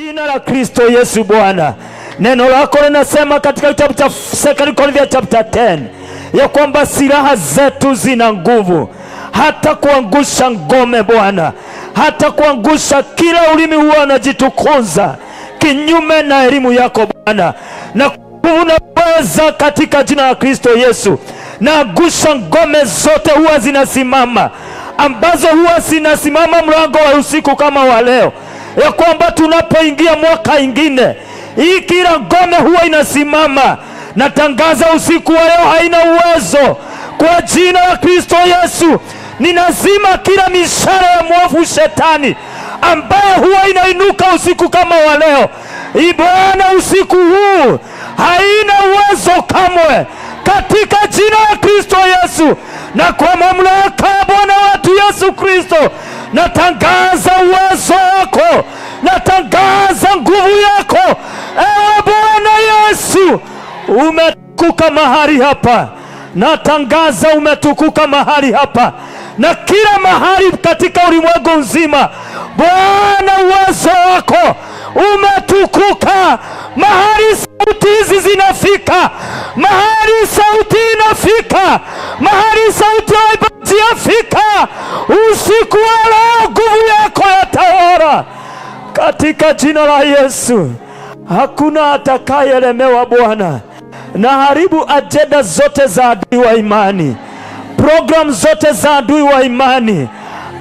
Jina la Kristo Yesu Bwana. Neno lako linasema katika kitabu cha 2 Corinthians chapter 10 ya kwamba silaha zetu zina nguvu hata kuangusha ngome Bwana, hata kuangusha kila ulimi huwa unajitukuza kinyume na elimu yako Bwana, na unaweza katika jina la Kristo Yesu. Na angusha ngome zote huwa zinasimama, ambazo huwa zinasimama mlango wa usiku kama wa leo, ya kwamba tunapoingia mwaka ingine hii kila ngome huwa inasimama. Natangaza usiku wa leo haina uwezo kwa jina la Kristo Yesu. Ninazima kila mishale ya mwovu shetani ambayo huwa inainuka usiku kama wa leo. Bwana, usiku huu haina uwezo kamwe katika jina la Kristo Yesu, na kwa mamlaka ya Bwana wetu Yesu Kristo natangaza uwezo wako, natangaza nguvu yako. Ewe Bwana Yesu, umetukuka mahali hapa. Natangaza umetukuka mahali hapa na kila mahali katika ulimwengu mzima. Bwana, uwezo wako umetukuka mahali sauti hizi zinafika, mahali sauti inafika, mahali sauti ya ibada yafika. Usiku wa leo nguvu yako yatawala katika jina la Yesu. Hakuna atakayelemewa Bwana. Na haribu ajenda zote za adui wa imani, program zote za adui wa imani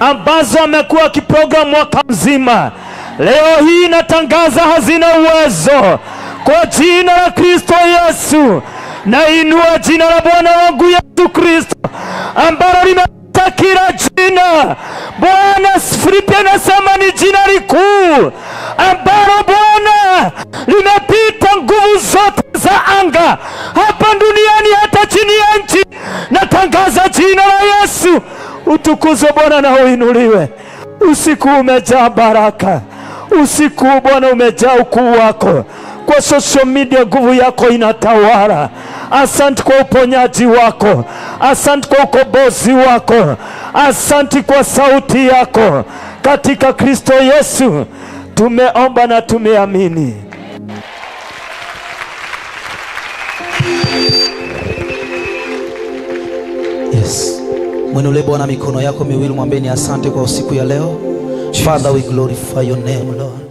ambazo amekuwa akiprogram mwaka mzima. Leo hii natangaza hazina uwezo kwa jina la Kristo Yesu. Nainua jina la Bwana wangu Yesu Kristo ambalo limepita kila jina. Bwana, Filipi anasema ni jina likuu ambalo Bwana limepita nguvu zote za anga hapa duniani hata chini ya nchi. Natangaza jina la Yesu. Utukuzwe Bwana na uinuliwe. Usiku umejaa baraka. Usiku Bwana umejaa ukuu wako. Kwa social media nguvu yako inatawala. Asante kwa uponyaji wako, asante kwa ukombozi wako, asante kwa sauti yako. Katika Kristo Yesu tumeomba na tumeamini. Yes. Mwinulie Bwana mikono yako miwili, mwambeni asante kwa usiku ya leo. Father, we glorify your name, Lord.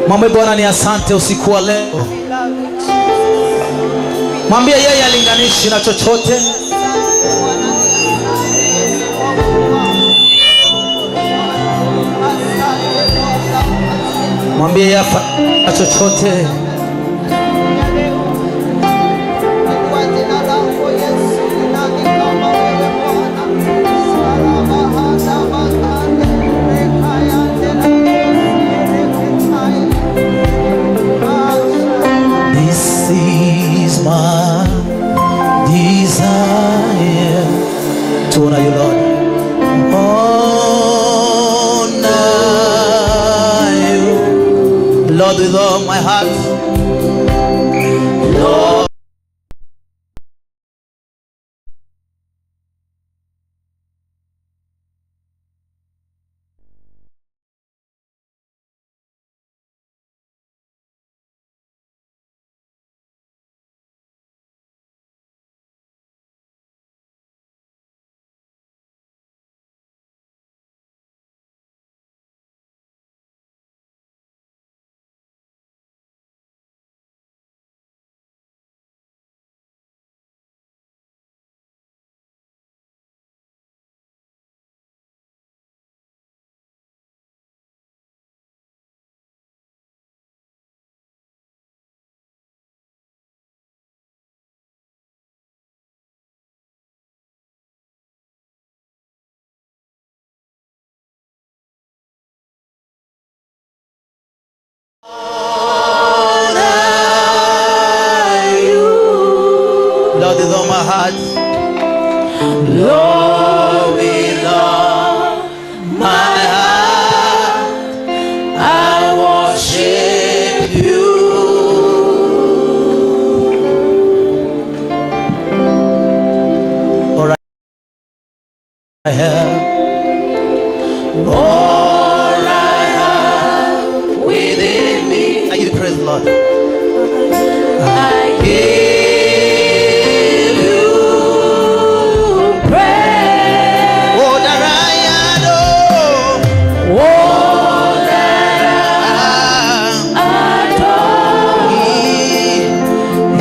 Mwambie Bwana ni asante usiku wa leo. Mwambie yeye alinganishi na chochote. Mwambie yeye na chochote. This is my desire to honor you, Lord. Honor you, Lord, with all my heart. Lord, with all my heart. Lord, with all my heart, I worship you. All I have, all I have within me. I give you praise, Lord. I give you praise. Oh, that I adore. Oh, that I adore.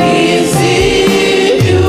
Is in you.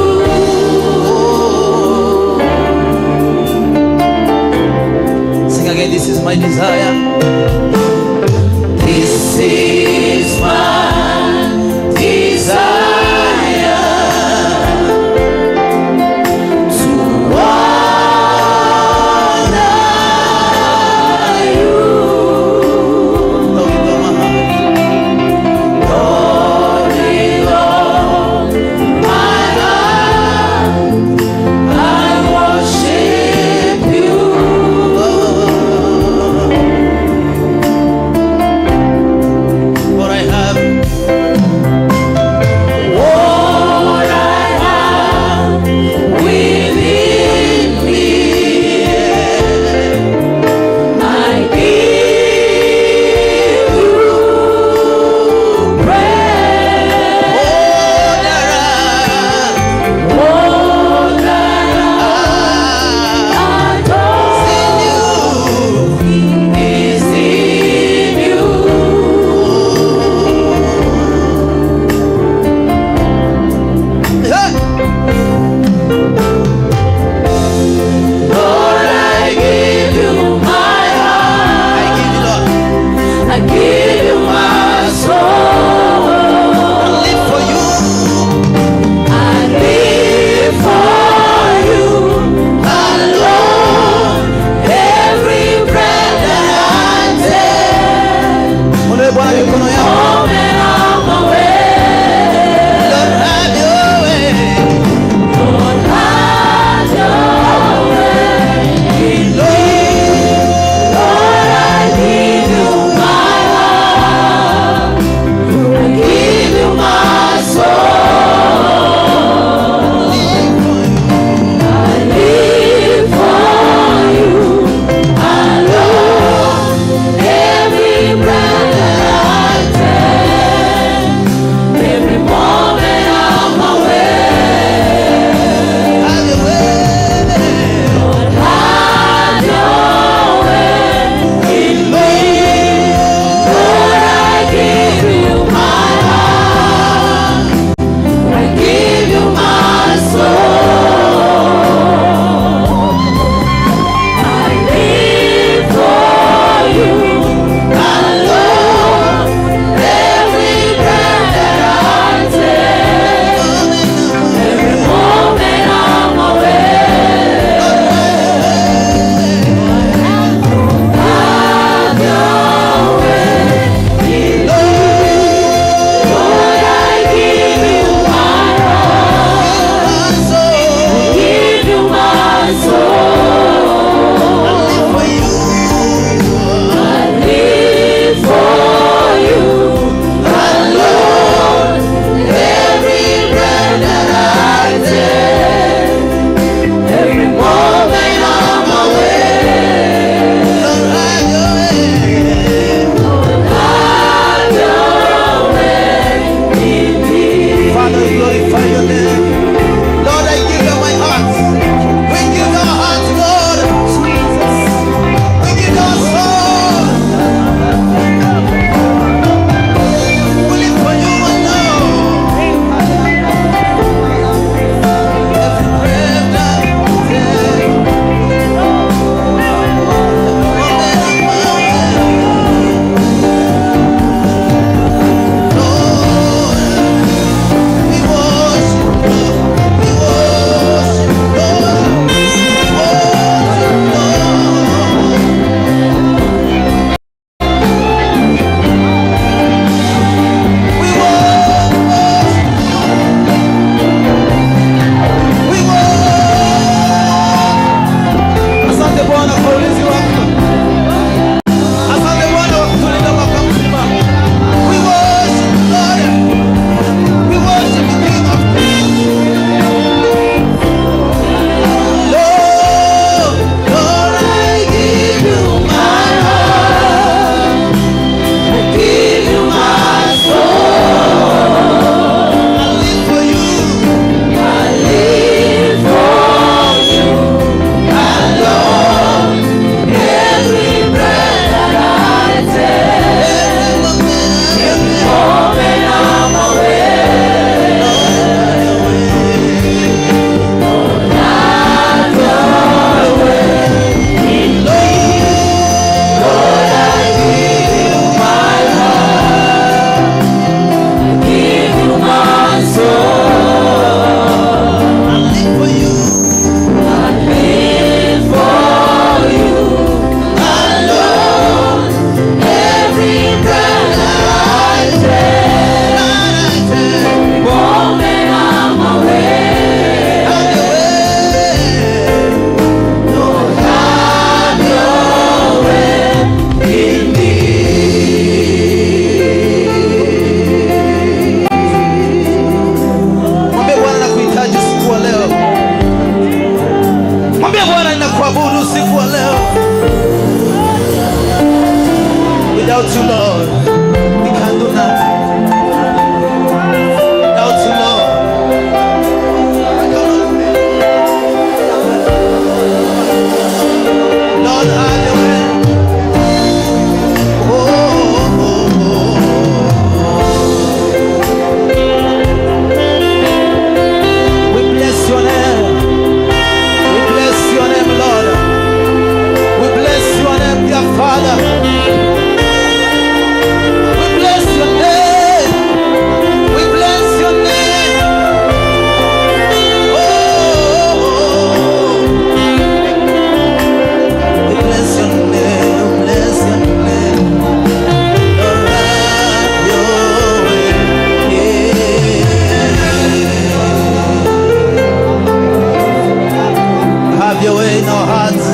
in our hearts.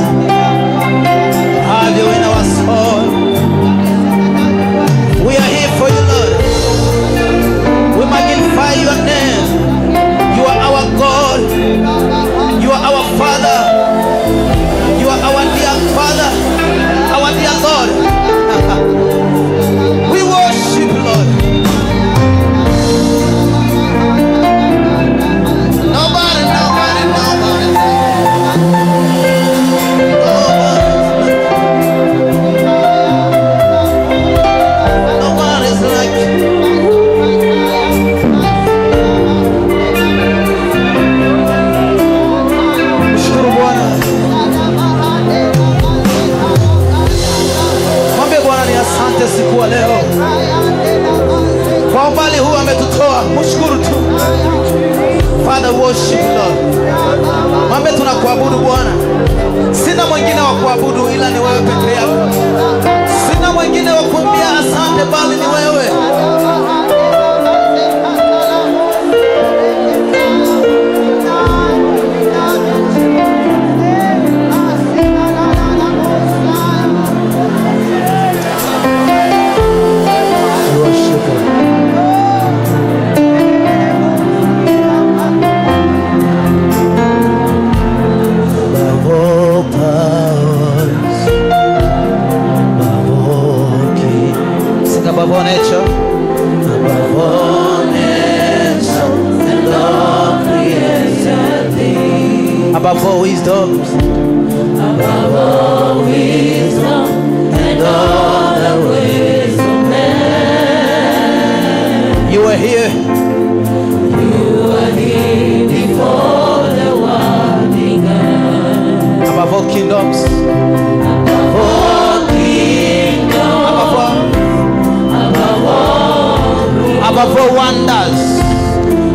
Have your way in our soul. We are here for you, Lord. We magnify your name. You are our God. You are our Father. You are our dear Father, our dear God. We worship, Lord. Nobody, nobody, nobody. Nobody. Nobody's like you. Shukuru Bwana. Mwambie Bwana ni asante siku wa leo. Kwa umbali huu ametutoa, mshukuru tu. Father, worship Lord. Mwambie tunakuabudu Bwana. Sina mwingine wa kuabudu ila ni wewe peke yako. Sina mwingine wa kuambia asante bali ni wewe. Worship him. Above all powers, above all kings. Sing above all nature. Above all nature and all created things. Above all wisdoms. Above all wisdom and all the ways of man. You were here. Above all kingdoms, above all kingdoms, above all wonders,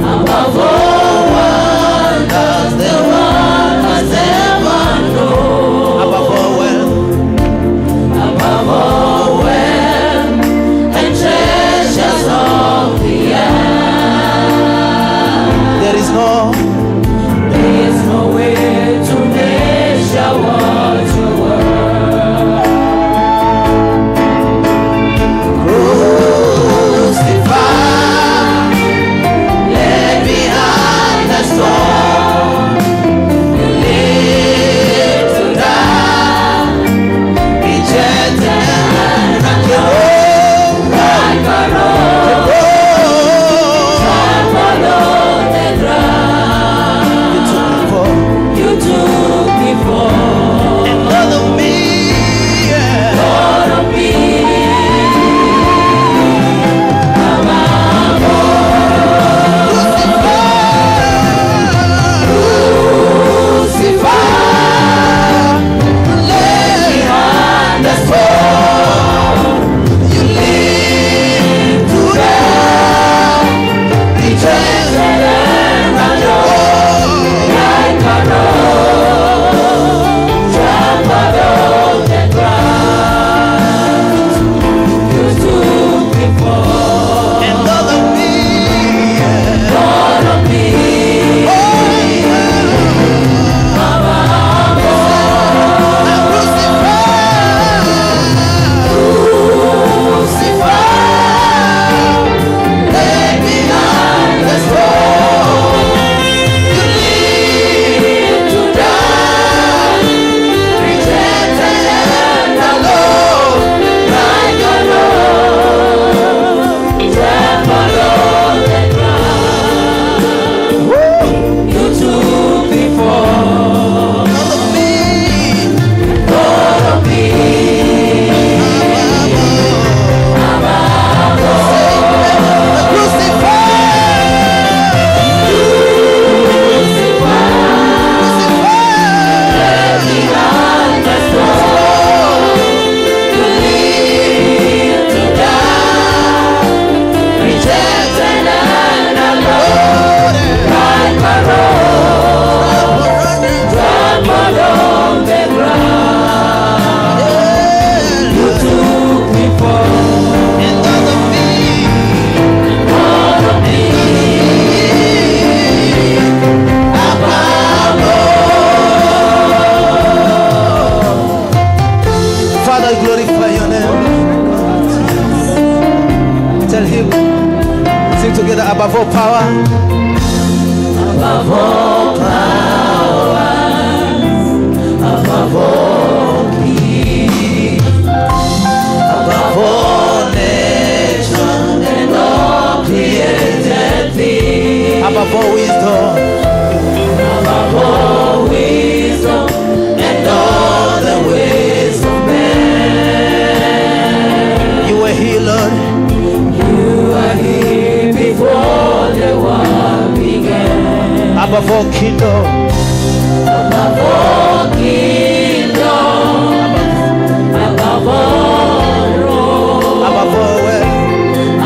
above all wonders the world has ever known, above all wealth, above all wealth and treasures of the earth. There is no. There is no way to measure what you were. Crucified, left behind the stone. You live to die, rejected and alone, Like a rock, follow the ground. You took me for You took me for Above all power, Above all powers, above all kings, above all nations, and all created things, above all wisdom, above all wisdom and all the ways of man. You were here, Lord. You are here before the world began. Above all kingdom, Above all kingdom, above all thrones, above all wealth,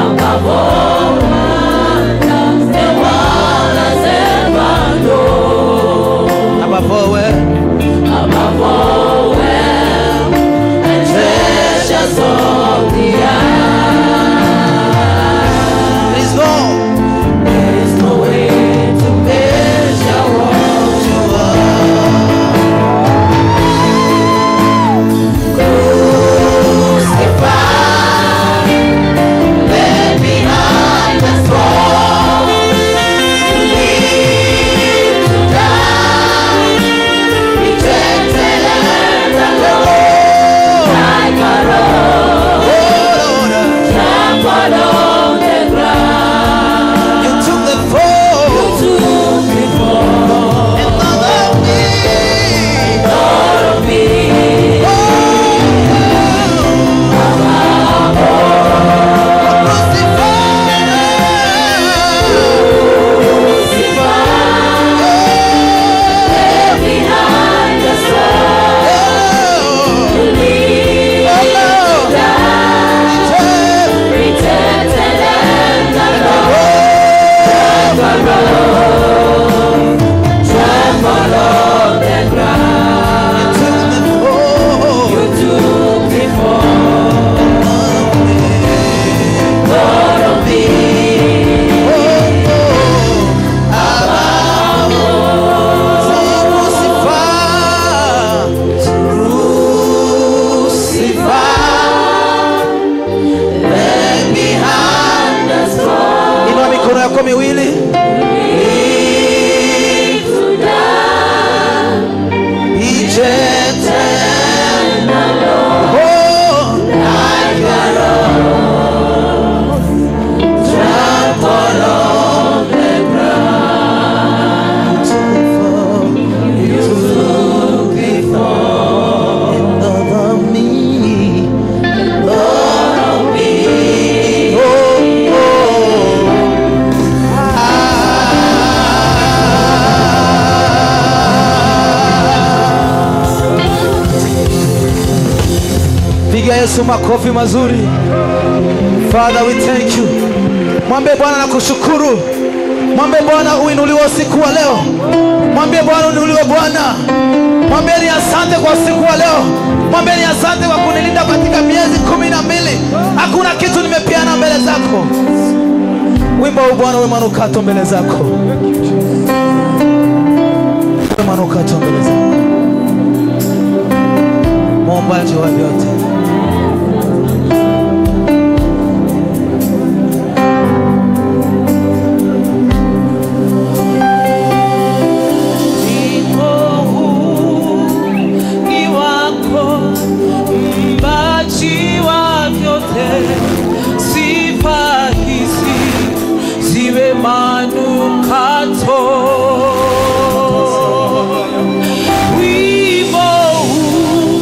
above all wonders the world has ever known, above all wealth, above all wealth and treasures of the earth. There is no, There is no way to measure what you are. Crucified, left behind the throne, live to die, rejected and alone, like a rose oh Lord, trampled on the ground. you took the fall Took the fall and not of me. out of me. Crucified. Left behind the throne, to live to die, rejected and alone, like a rose trampled on the ground. You took the fall out of me. Left behind the throne. Inua mikono yako miwili. Live to die, Rejected. Oh, like a rose trampled on the ground. You took the fall another me. out of me. Oh, oh. Piga Yesu makofi mazuri. Father, we thank you. Mwambie Bwana nakushukuru. Mwambie Bwana uinuliwe usiku wa leo. Mwambie Bwana uinuliwe Bwana. Mwambie ni asante kwa usiku wa leo. Mwambie ni asante kwa kunilinda katika miezi 12. Hakuna kitu nimepeana mbele zako. Wimbo huu Bwana uwe manukato mbele zako. Uwe manukato mbele zako. Muombaji wa vyote. Wimbo huu ni wako, mbaji wa vyote, sifa hizi ziwe manukato. Wimbo huu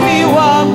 ni wako.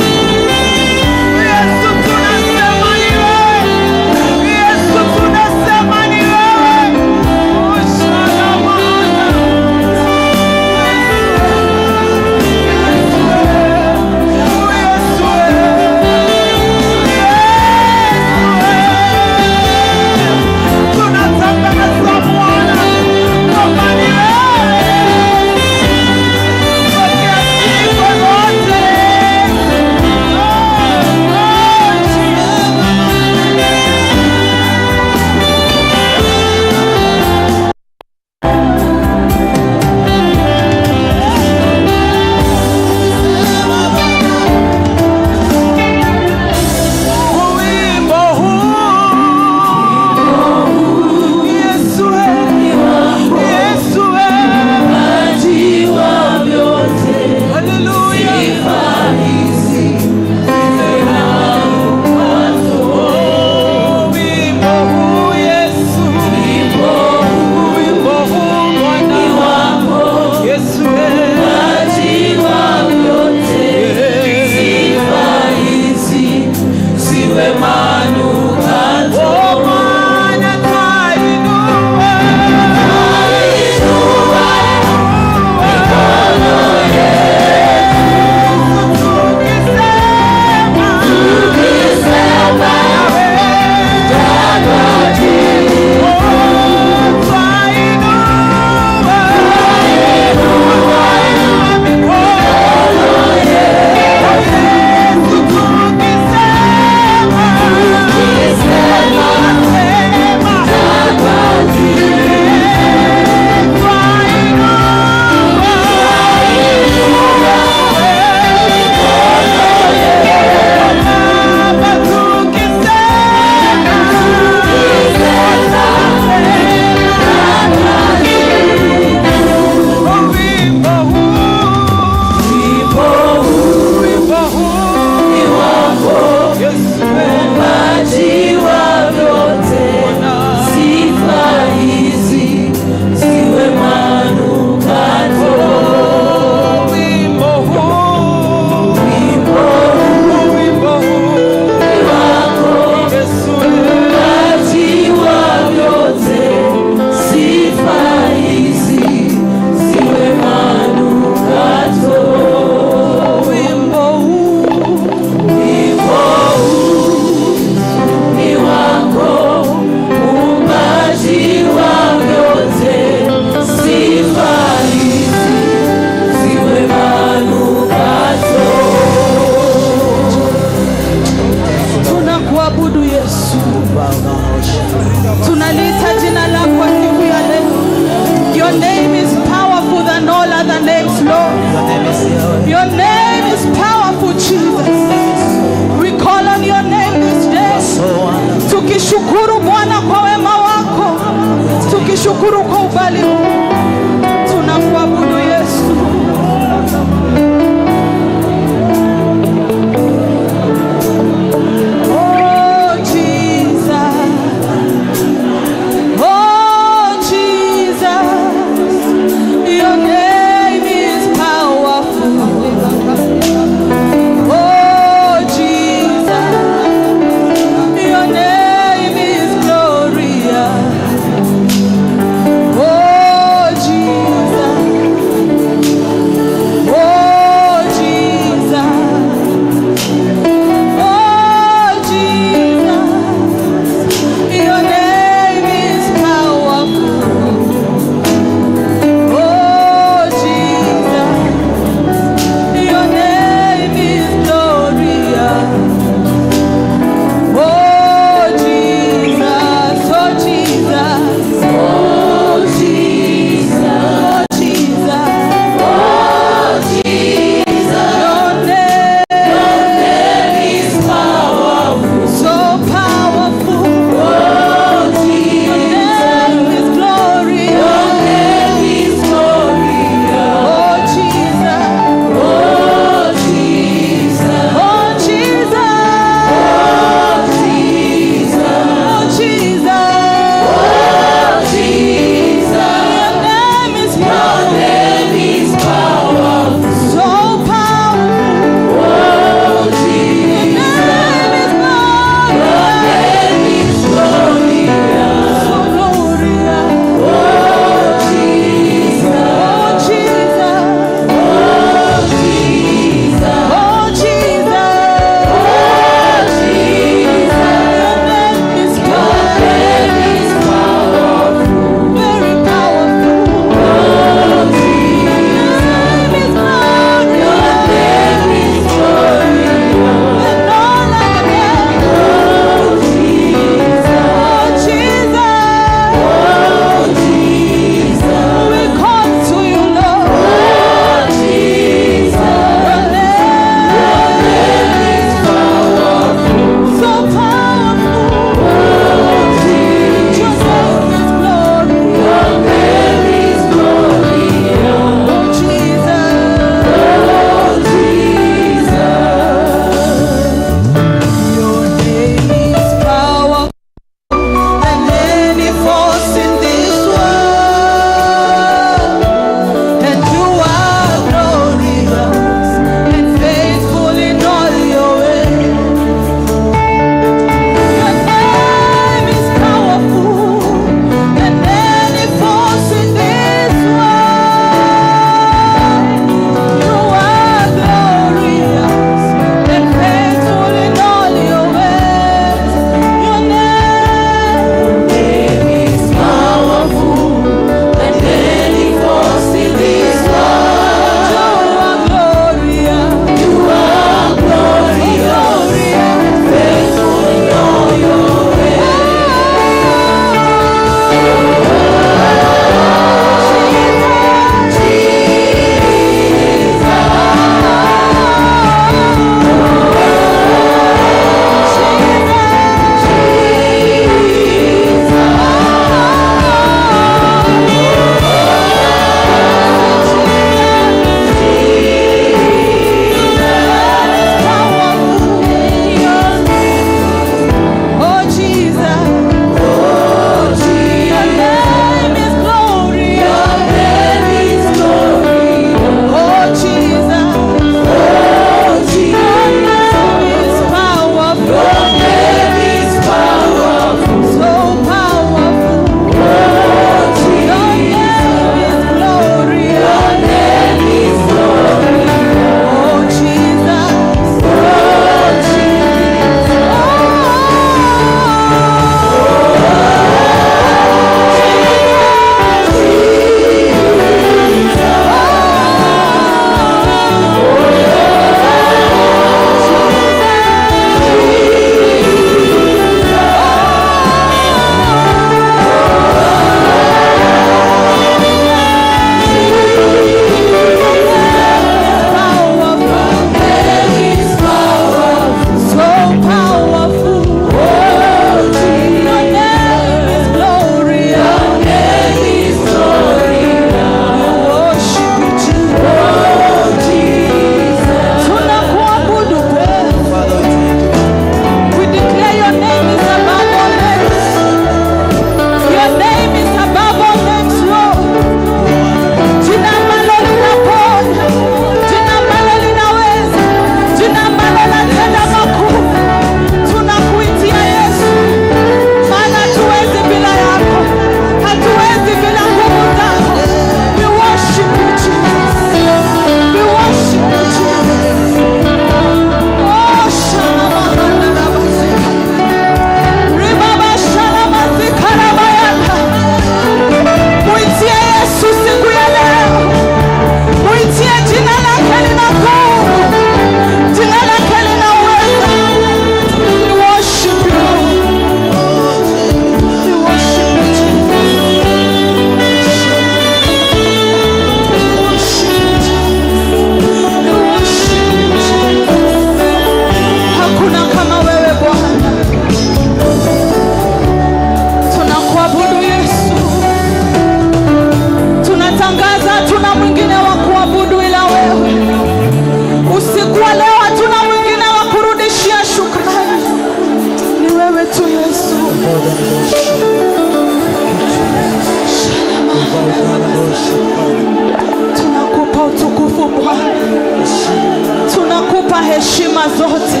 na heshima zote.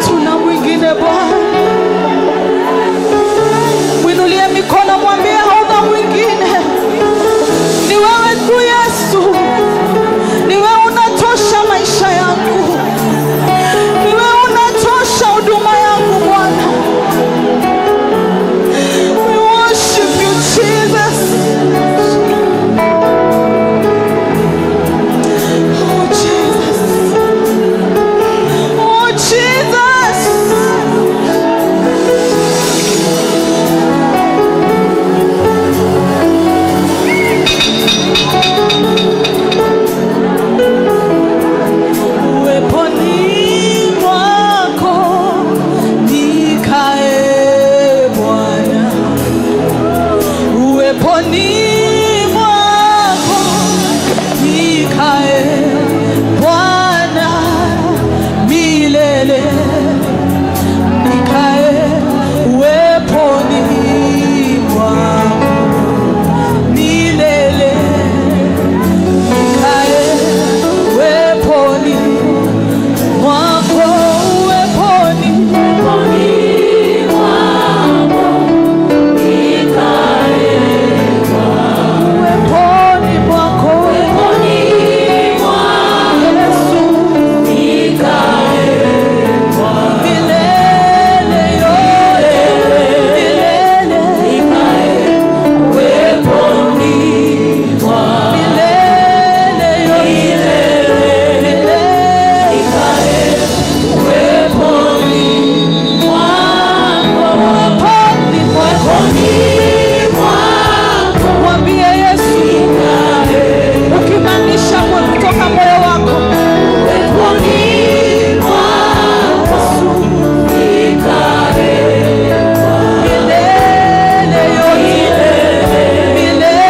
Tuna mwingine Bwana. Mwinulie mikono, mwambie hauna mwingine, ni wewe tu Yesu, ni wewe unatosha maisha yangu, ni wewe unatosha huduma yangu Bwana. We worship you Jesus. Oh Jesus. Oh Jesus. Uweponi mwako nikae Bwana, uweponi mwako nikae Bwana milele, nikae uweponi mwako milele, nikae uweponi mwako, uweponi uweponi mwako Yesu, milele yote, milele, milele yote, milele. Uweponi mwako. Mwambie Yesu, ukimaanisha kutoka moyo wako. Yesu, milele yote, milele, milele,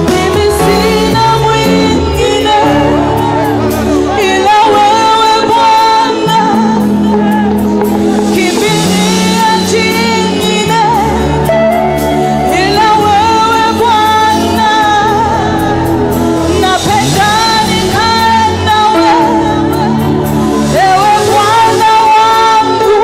Mimi sina mwingine ila wewe Bwana, kimbilia jingine ila wewe Bwana, napenda nikae nawe, ewe Bwana wangu,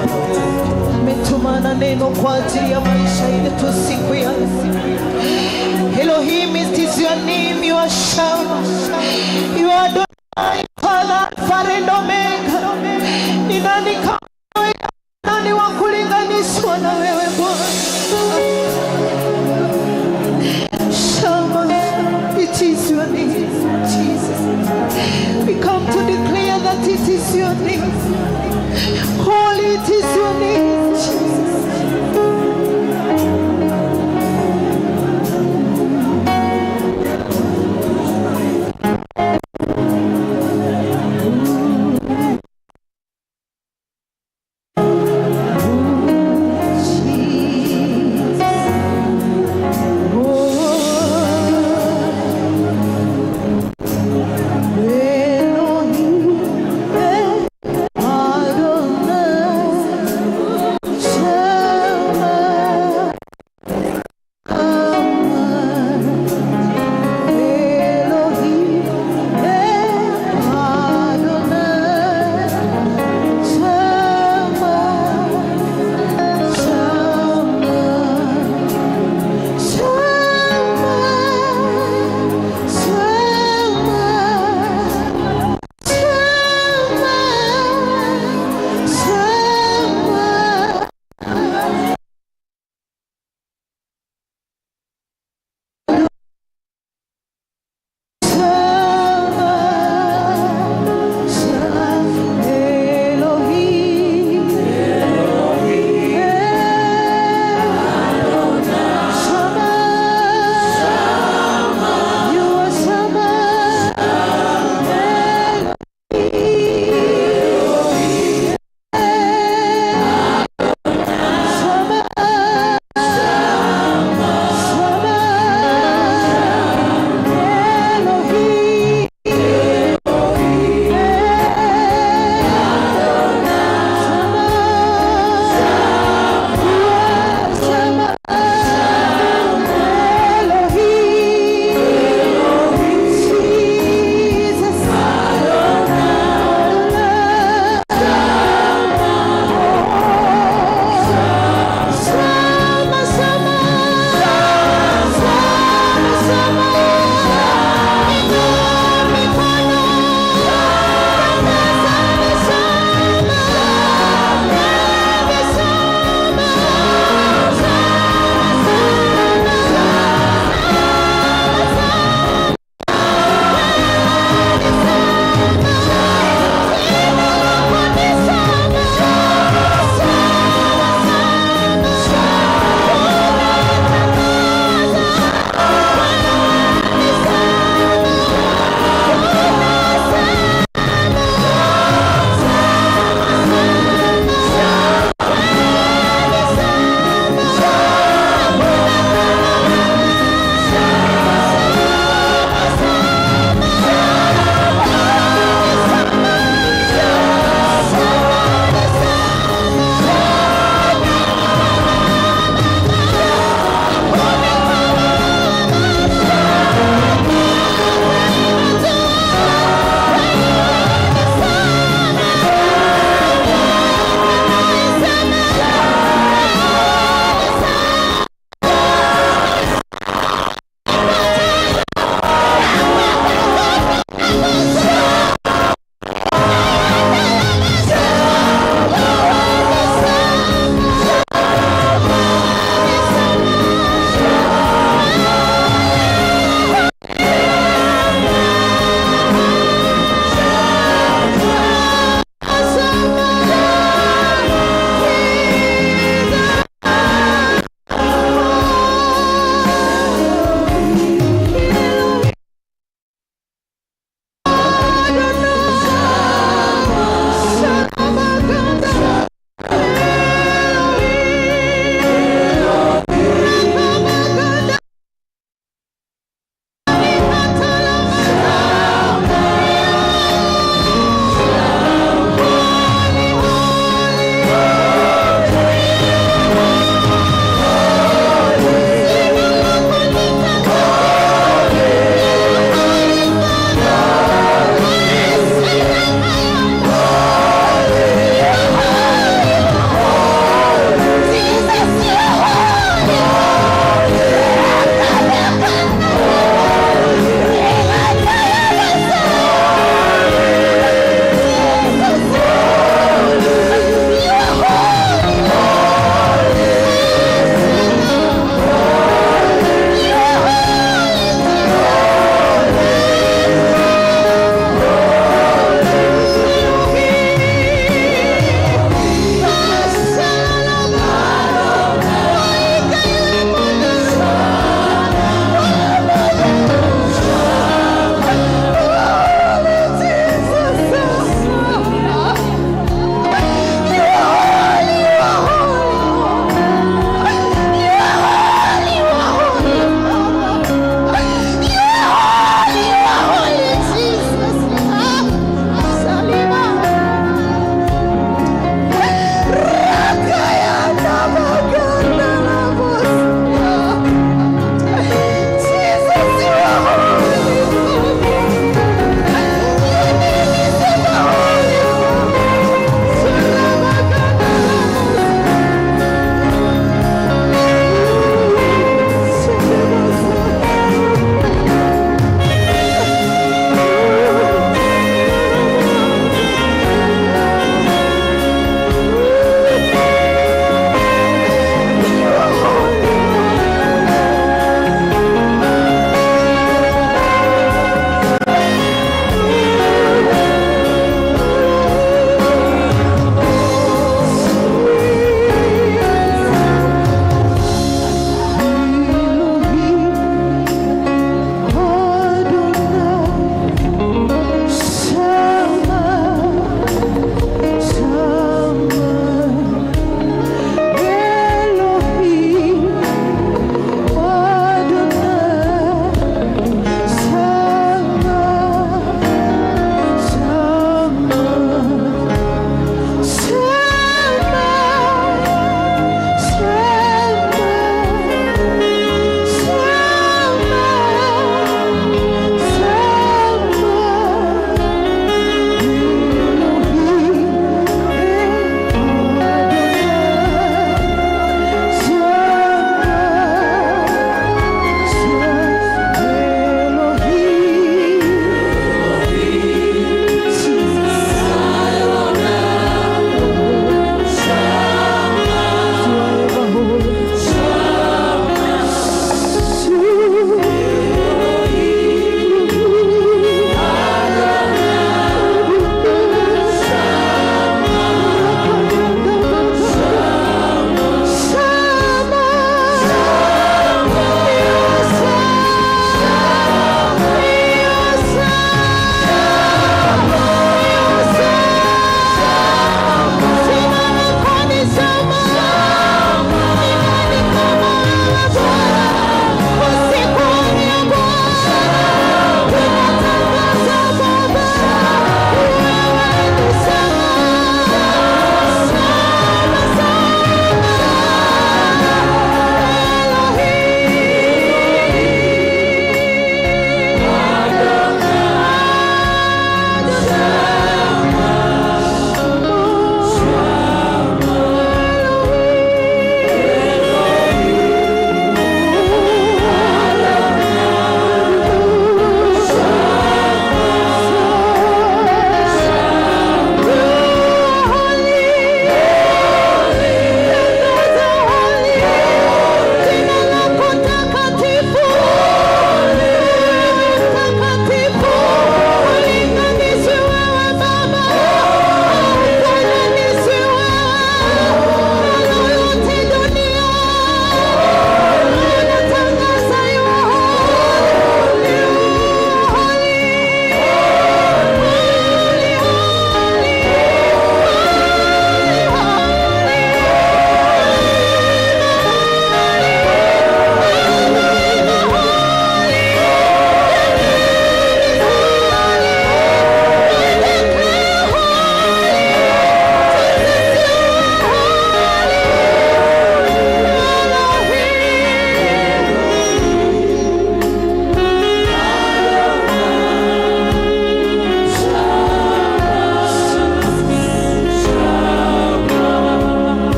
Bwana, we thank you. Ametumana neno kwa ajili ya maisha yetu siku ya leo. Elohim, it is your name, you are Shammah. You are Adonai, Father, Alpha and Omega. Ni nani kama wewe? Nani wa kulinganishwa na wewe Bwana? Shammah, it is your name, Jesus. We come to declare that it is your name. Holy, it is your name, Jesus.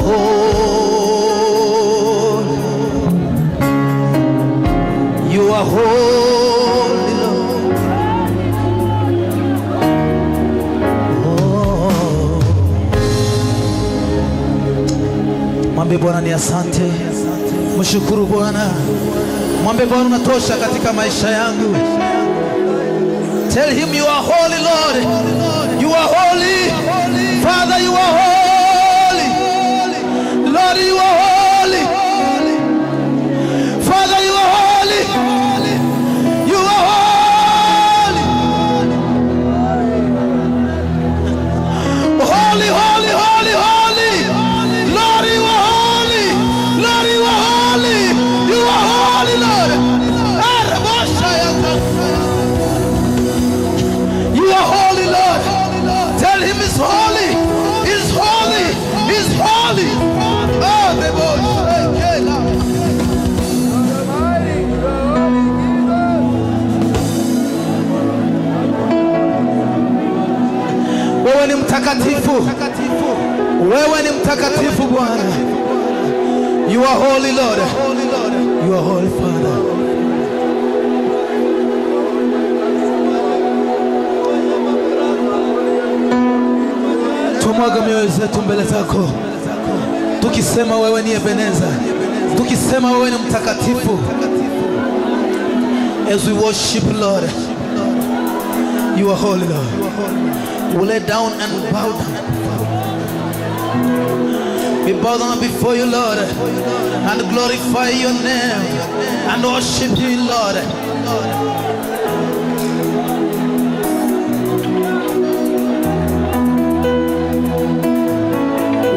are holy. You are holy, Lord. Oh. Mwambie Bwana ni asante. Mshukuru Bwana. Mwambie Bwana unatosha katika maisha yangu. Tell him you are holy, Lord. You are holy. Father, you are holy. Lord, you are holy. Father, you are holy. You are holy. Holy, holy, holy, holy. Lord, you are holy. Lord, you are holy. You are holy, Lord. You are holy, Lord. Tell him he's holy. He's holy. He's holy. Oh, the boy. Wewe ni mtakatifu. Wewe ni mtakatifu Bwana. You are holy, Lord. You are holy, Father. Tumwaga mioyo zetu mbele zako, tukisema wewe ni Ebeneza, tukisema wewe ni mtakatifu. As we worship, Lord, you are holy, Lord. We lay down and bow down. We bow down before you, Lord, and glorify your name and worship you, Lord.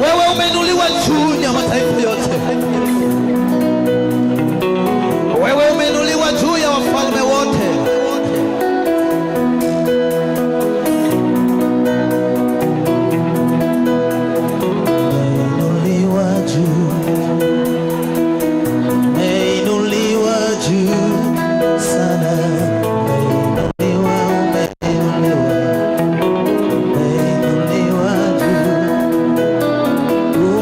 Wewe umeinuliwa juu ya mataifa yote. Wewe umeinuliwa juu ya wafalme wote. Umeinuliwa juu, umeinuliwa juu sana. Umeinuliwa, umeinuliwa, umeinuliwa juu.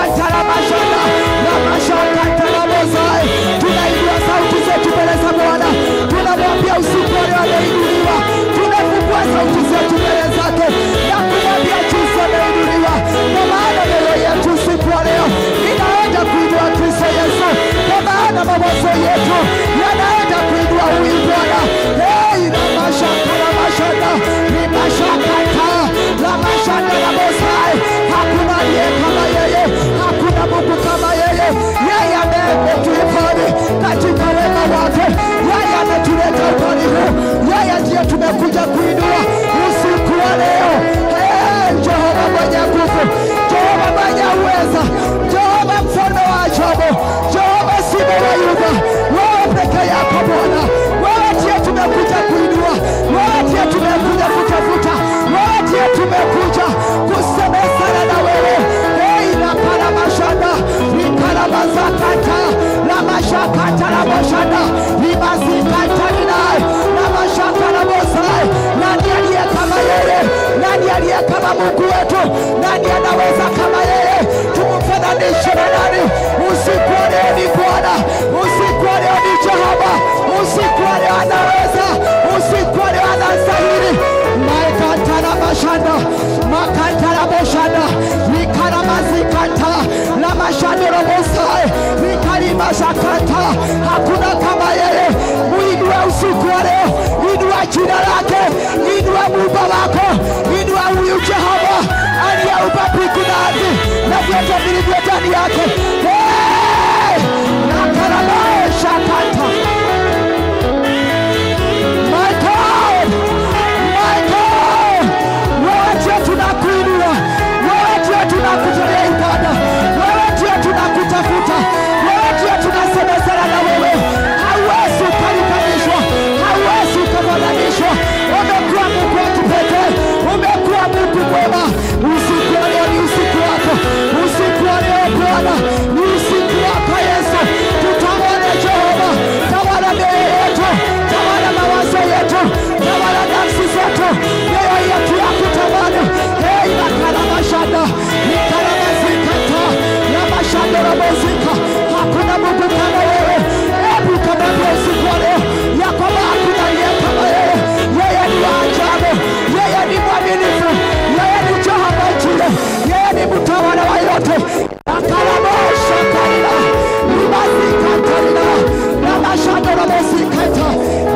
Likataramashanda Lamashakatarabozai. Tunainua sauti zetu mbele za Bwana, tunamwambia usiku wa leo ameinuliwa. Tunafungua sauti zetu mbele zake na kumwambia jinsi ameinuliwa, kwa maana mioyo yetu usiku wa leo inaenda kuinua Kristo Yesu, kwa maana mawazo yetu yanaenda kuinua huyu Bwana. Hey, Lamashakaramashanda Limashakata Lamashanda Lamosai. Hakuna aliye kama yeye, hakuna Mungu kama yeye. Yeye ametuhifadhi katika wema wake, yeye ametuleta upande huu, yeye ndiye tumekuja kuinua usiku wa leo. Hey, Jehova mwenye nguvu, Jehova mwenye uweza, Jehova mfalme wa ajabu, Jehova Simba wa Yuda, wewe peke yako Bwana, wewe ndiye tumekuja kuinua, wewe ndiye tumekuja kutafuta, wewe ndiye tumekuja kusemezana na wewe. Hey, Nakaramashanda Nikaramazakata Lamashakata Lamoshanda Limazikatalina Lamashakaramosai. Nani aliye kama yeye? Nani aliye kama Mungu wetu? Nani anaweza kama yeye? Tumfananishe na nani? Usiku wa leo ni Bwana, usiku wa leo ni Jehova, usiku wa leo anaweza, usiku wa leo anastahili. Maikatarabashanda Makatarabashanda Nikaramazikata Lamashandorobosai Nikarimashakata. Hakuna kama yeye. Muinue usiku wa leo, inua jina lake, inua Muumba wako, inua huyu Jehova aliyeumba mbingu na ardhi na vyote vilivyo ndani yake. Hey! Nakarabashakata. My God, my God, wewe ndiye tunakuinua, wewe ndiye tunakutolea ibada, wewe ndiye tunakutafuta, wewe ndiye tunasemezana na wewe. Hauwezi ukalinganishwa, hauwezi ukafananishwa. Umekuwa Mungu wa kipekee, umekuwa Mungu mwema. Usiku wa leo ni usiku wako, usiku wa leo Bwana ni usiku wako Yesu. Tutawale Jehova, tawala mioyo yetu, tawala mawazo yetu, tawala nafsi zetu, mioyo yetu ya kutamani. Hey, Nakaramashanda Nikaramazikata Lamashandorobozika. Hakuna Mungu kama wewe. Hebu kamwambia usiku wa leo ya kwamba hakuna aliye kama yeye. Yeye ni wa ajabu, yeye ni mwaminifu, yeye ni Jehova Jireh, yeye ni mtawala wa yote. Nakaramoshakalila Limazikatalila Lamashandorobozikata.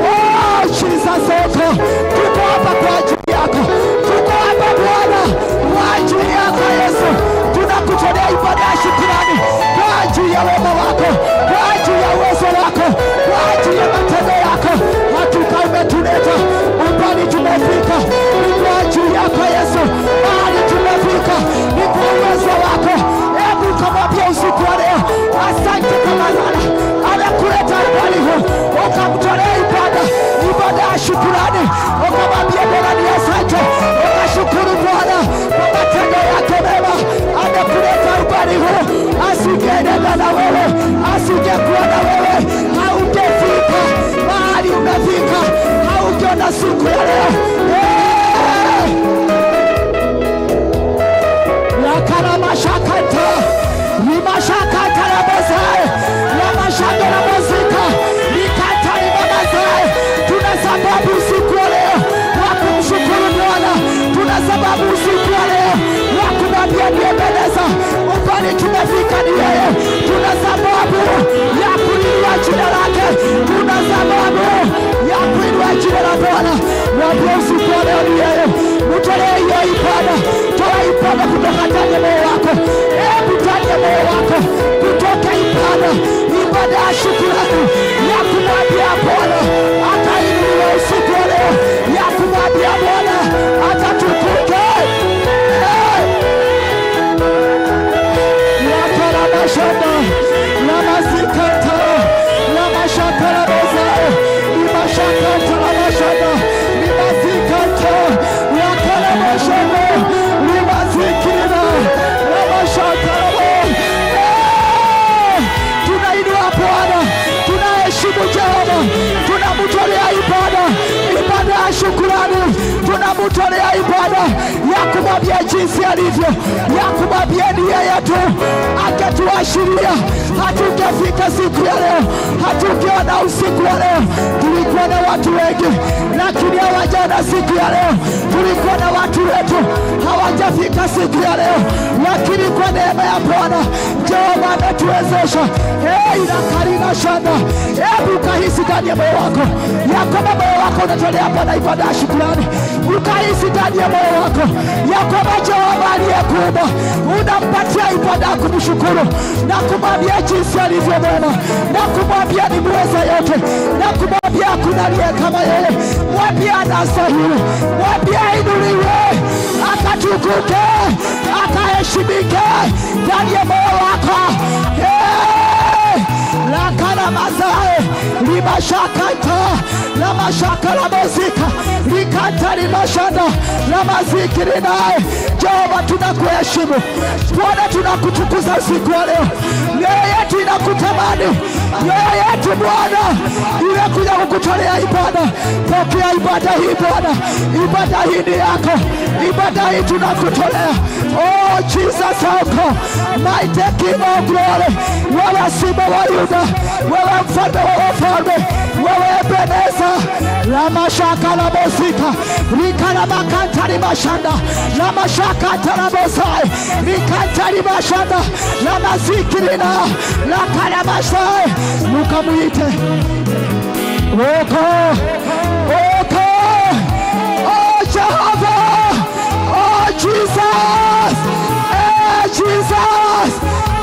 Oh, Jesus, oh God, tuko hapa kwa ajili yako, tuko hapa Bwana kwa ajili yako Yesu. Tunakutolea ibada ya shukrani kwa ajili ya wema wako, kwa ajili ya uwezo wako, kwa ajili ya matendo yako. Hakika umetuleta umbali tumefika, ni kwa ajili yako Yesu. Mahali tumefika ni kwa uwezo wako. Hebu kamwambia usiku wa leo asante kwa maana amekuleta umbali huu, ukamtolea ibada, ibada ya shukrani, ukamwambia Bwana ni asante, ukashukuru Bwana kwa matendo yake mema. Amekuleta umbali huu, asingeenenda na wewe, asingekuwa na wewe, haungefika mahali umefika, haungeona siku ya leo. Hey! Lakaramashakata Limashakata Labozai Lamashandorabozika Likatarimamazai. Tuna sababu usiku wa leo wa kumshukuru Bwana, tuna sababu usiku wa leo wa kumwambia niependeza, umbali tumefika ni yeye. Tuna sababu ya kuinua jina lake, tuna sababu ya kuinua jina la Bwana. Mwambie usiku wa leo ni yeye. Mtolee hiyo ibada, toa ibada kutoka ndani ya moyo wako. Hebu ndani ya moyo wako kutoka ibada, ibada ya shukrani ya kumwambia Bwana atainuliwa usiku wa leo, ya kumwambia Bwana atatukuke. Hey! Lakaramashanda Lamazikata Lamashakarabozai Limashakata Lamashanda Limazikata Lakaramashanda Limazikina Lamashakarabo. Hey! Tunainua Bwana, tunaheshimu Jehova, tunamtolea ibada, ibada ya shukrani. shukurani, tunamtolea ibada ya kumwambia jinsi alivyo, ya kumwambia ni yeye tu. Angetuashiria hatungefika siku ya leo, hatungeona usiku wa leo. Tulikuwa na watu wengi, lakini hawajaona siku ya leo. Tulikuwa na watu wetu hawajafika siku ya leo, lakini kwa neema ya Bwana Jehova ametuwezesha. Hey, na karina shanda, hebu ukahisi ndani ya moyo wako ya kwamba moyo wako unatolea Bwana ibada ya shukrani. Ukahisi ndani ya moyo wako ya kwamba Jehova aliyekuumba unampatia ibada ya kumshukuru na kumwambia jinsi alivyo mwema, na kumwambia ni mweza yote, na kumwambia hakuna aliye kama yeye. Mwambie anastahili, mwambie ainuliwe, akatukuke, akaheshimike ndani ya moyo wako. Hey! Lakana mazae limashakata la mashaka la mozika likata limashanda la maziki linae. Jehova, tunakuheshimu Bwana, tunakutukuza usiku wa leo. Mioyo yetu inakutamani, mioyo yetu Bwana imekuja kukutolea ibada. Pokea ibada hii Bwana, ibada hii ni yako, ibada hii tunakutolea. Oh Jesus, oh mighty King of glory, wewe Simba wa Yuda, wewe mfalme wa wafalme, wewe Ebeneza la mashaka la mozika likala makanta limashanda la mashaka tarabosai likanta limashanda la mazikirina la kalamasai. Mukamuite Oko Oko, oh Jehovah, oh Jesus, eh Jesus,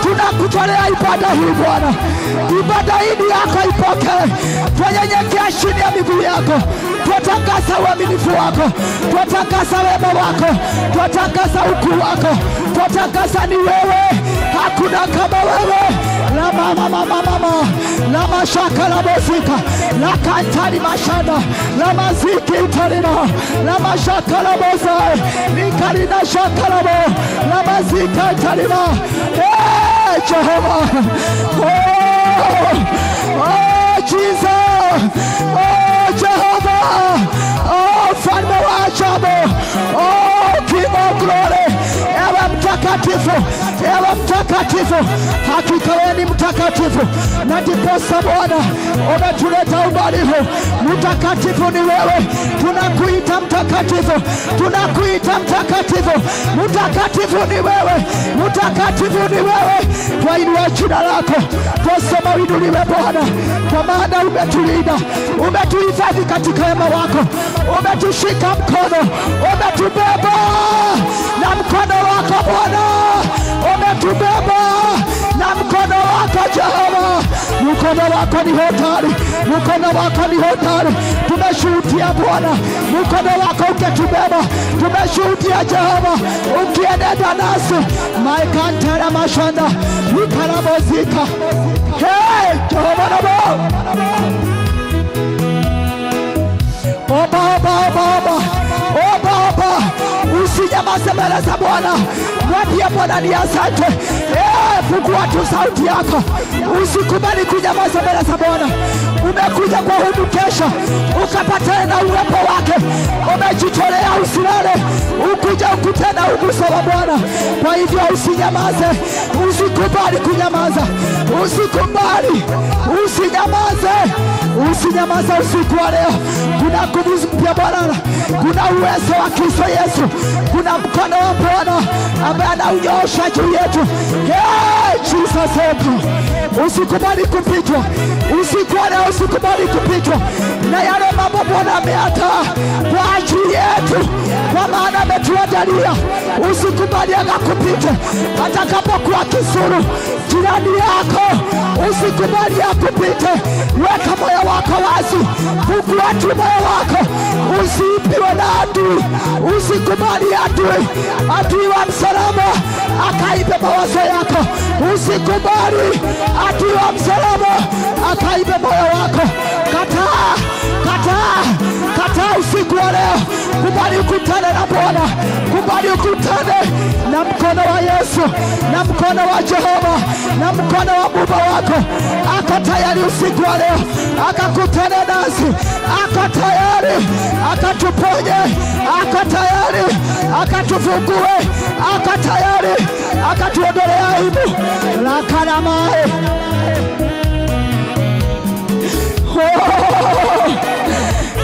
tunakutolea ibada hii Bwana. Ibada hii ni yako, ipokee. Twanyenyekea chini ya miguu yako, twatangaza uaminifu wako, twatangaza wema wako, twatangaza ukuu wako, twatangaza ni wewe, hakuna kama wewe. La mama mama mama la mashaka la mozika la kantari mashanda la maziki itarina la mashaka la mozai likarina shaka la mo la mazika itarina. Hey Jehovah, oh, oh Jesus, oh Jehovah, oh mfalme wa ajabu, oh King of glory, ewe mtakatifu, ewe mtakatifu, hakika wewe ni mtakatifu, na ndiposa Bwana umetuleta umbali huu. Mtakatifu ni wewe, tunakuita mtakatifu, tunakuita mtakatifu. Mtakatifu ni wewe, mtakatifu ni wewe. Twainua jina lako, twasema uinuliwe Bwana, kwa maana umetulinda, umetuhifadhi katika wema wako, umetushika mkono, umetubeba na mkono wako Bwana, umetubeba na mkono wako Jehova. Mkono wako ni hodari, mkono wako ni hodari. Tumeshuhudia Bwana mkono wako ukitubeba, tumeshuhudia Jehova ukienenda nasi. Maikantara mashanda nikarabozika. Hey Jehova nabo Oba, oba, oba, oba, oba, oba. Usinyamaze mbele za Bwana, mwambie Bwana ni asante. Fungua tu sauti yako, usikubali kunyamaza mbele za Bwana. Umekuja kwa hudu kesha ukapatana na uwepo wake, umejitolea usilale, ukuja ukutana uguso wa Bwana. Kwa hivyo usinyamaze, usikubali kunyamaza, usikubali, usinyamaze, usinyamaze usiku wa leo. Kuna nguvu mpya Bwana, kuna uwezo wa Kristo Yesu, kuna mkono wa Bwana ambaye anaunyoosha juu yetu. Hey, Jesus wetu, usikubali kupitwa usiku wa leo, usikubali kupitwa na yale mambo Bwana ameandaa kwa ajili yetu, kwa maana ametuandalia. Usikubali akakupite atakapokuwa kisuru jirani yako, usikubali akupite. Weka moyo wako wazi, fungua tu moyo wako, usiibiwe na adui. Usikubali adui, adui wa msalaba akaibe mawazo yako. Usikubali adui wa msalaba akaibe moyo wako. Kataa, kataa, kataa. Kataa usiku wa leo, kubali ukutane na Bwana, kubali ukutane na mkono wa Yesu, na mkono wa Jehova, na mkono wa Baba wako. Ako tayari usiku wa leo akakutane nasi, ako tayari akatuponye, ako tayari akatufungue, ako tayari akatuondolea aibu. Lakalamae. Oh,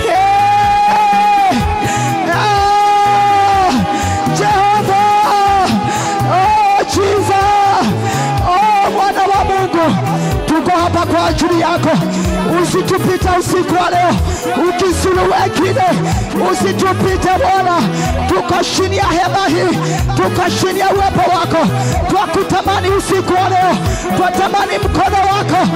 yeah. Ah, Jehova, oh Jesus, oh Mwana wa Mungu, tuko hapa kwa ajili yako. Usitupite usiku wa leo ukisulu wengine, usitupite Bwana. Tuko chini ya hema hii, tuko chini ya uwepo wako. Twakutamani usiku wa leo, twatamani mkono wako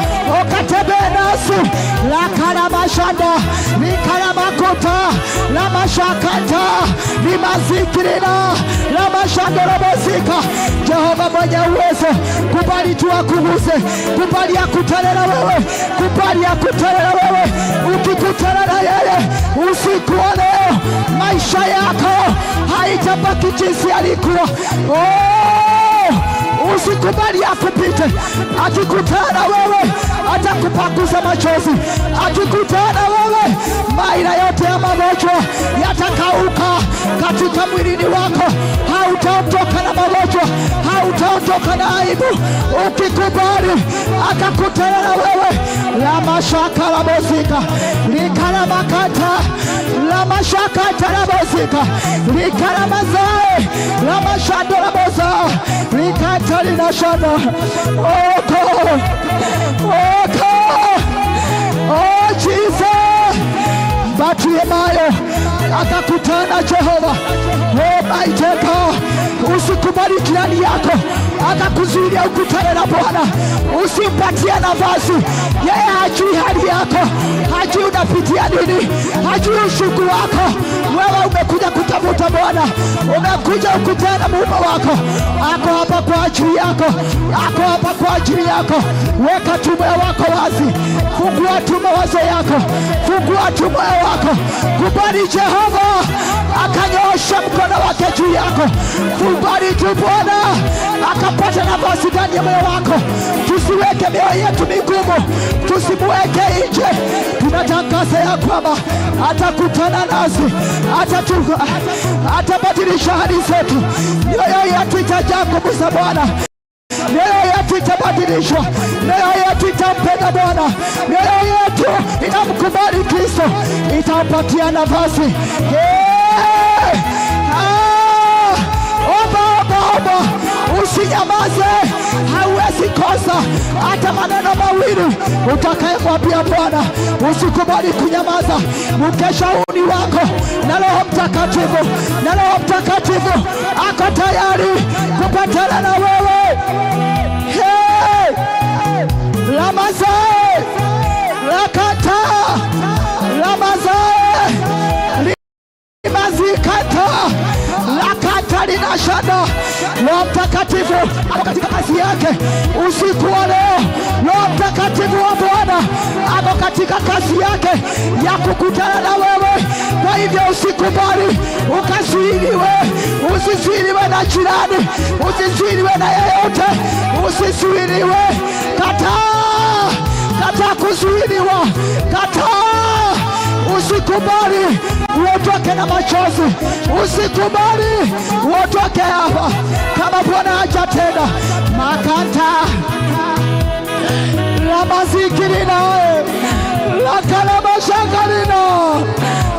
ukatembee nasi. Lakaramashanda likaramakuta lamashakata limazikirina lamashandorobozika. Jehova mwenye uwezo, kubali tu akuguse, kubali akutane na wewe, kubali akutane na wewe. Ukikutana na yeye usiku wa leo, maisha yako haitabaki jinsi yalikuwa. Oh, usikubali akupite. Akikutana wewe atakupanguza machozi. Akikutana wewe maira yote ya magonjwa yatakauka katika mwilini wako. Hautaondoka na magonjwa, hautaondoka na aibu. Ukikubali akakutana na wewe. La mashaka la mozika likalamakata la mashaka la mozika likalamazae la mashando la moza likata linashanda. Oh God, oh God, oh Jesus. Bartimayo akakutana Jehova. Oh my God, usikubali jirani yako akakuzuilia ukutane na Bwana. Usimpatie nafasi. Yeye hajui hali yako, hajui unapitia nini, hajui ushuku wako. Wewe umekuja kutafuta Bwana, umekuja ukutane na Muumba wako. Ako hapa kwa ajili yako, ako hapa kwa ajili yako. Weka tu moyo wako wazi, fungua tu mawazo yako, fungua tu moyo wako. Kubali Jehova akanyoosha mkono wake juu yako. Kubali tu Bwana akapata nafasi ndani ya moyo wako. Tusiweke mioyo yetu migumu, tusimuweke nje. Tunatangaza ya kwamba atakutana nasi, atabadilisha hali zetu. Mioyo yetu itajaa nguvu za Bwana, mioyo yetu itabadilishwa, mioyo yetu itampenda Bwana, mioyo yetu inamkubali Kristo, itampatia nafasi. Hey! Ah! Omba, omba, omba, usinyamaze. Hauwezi kosa hata maneno mawili utakayemwambia Bwana. Usikubali kunyamaza. Mkesha huu ni wako na Roho Mtakatifu, na Roho Mtakatifu ako tayari kupatana na wewe. Hey! Lamazae lakata lamazae limazikata lakata linashanda. Roho Mtakatifu ako katika kazi yake usiku wa leo. Roho Mtakatifu wa Bwana ako katika kazi yake ya kukutana na wewe. Kwa hivyo usikubali ukazuiliwe, usizuiliwe na jirani, usizuiliwe na yeyote, usizuiliwe. Kataa, kataa kuzuiliwa, kataa. Usikubali uondoke na machozi, usikubali uondoke hapa kama Bwana hajatenda. Makata lamazikirina lakalamashakarina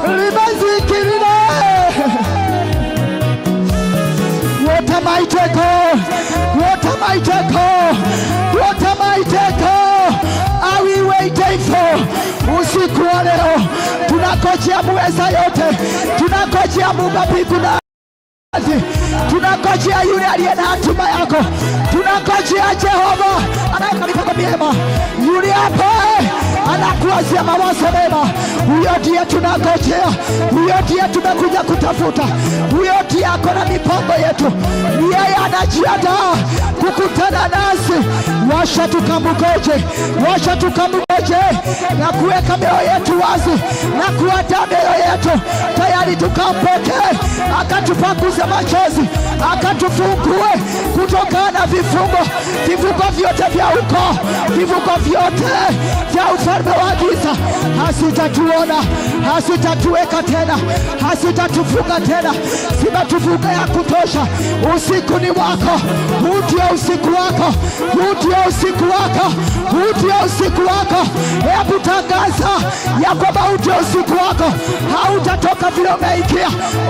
limazikirina. What am I to go? What am I to go? What am I to go? Are we waiting for? Usiku wa leo tunakojea muweza yote, tunakojea Muumba mbingu na ardhi, tunakojea yule aliye na hatima yako, tunakojea Jehova anayeweka mipango mema, yule ambaye anakuwazia mawazo mema. Huyo ndiye tunakojea, huyo ndiye tumekuja kutafuta, huyo ndiye ako na mipango yetu. Yeye anajiandaa kukutana nasi. Washa tukamgoje, washa tukamgoje na kuweka mioyo yetu wazi na kuandaa mioyo yetu tayari tukampokee, akatupanguze machozi, akatufungue kutokana na vifungo, vifungo vyote vya ukoo, vifungo vyote vya ufalme wa giza. Hasitatuona, hasitatuweka tena, hasitatufunga tena, zimetufunga ya kutosha. Usiku ni wako, huu ndio usiku wako, huu ndio usiku wako, huu ndio usiku wako. Hebu tangaza ya kwamba huu ndio usiku wako. Hautatoka vile umeingia,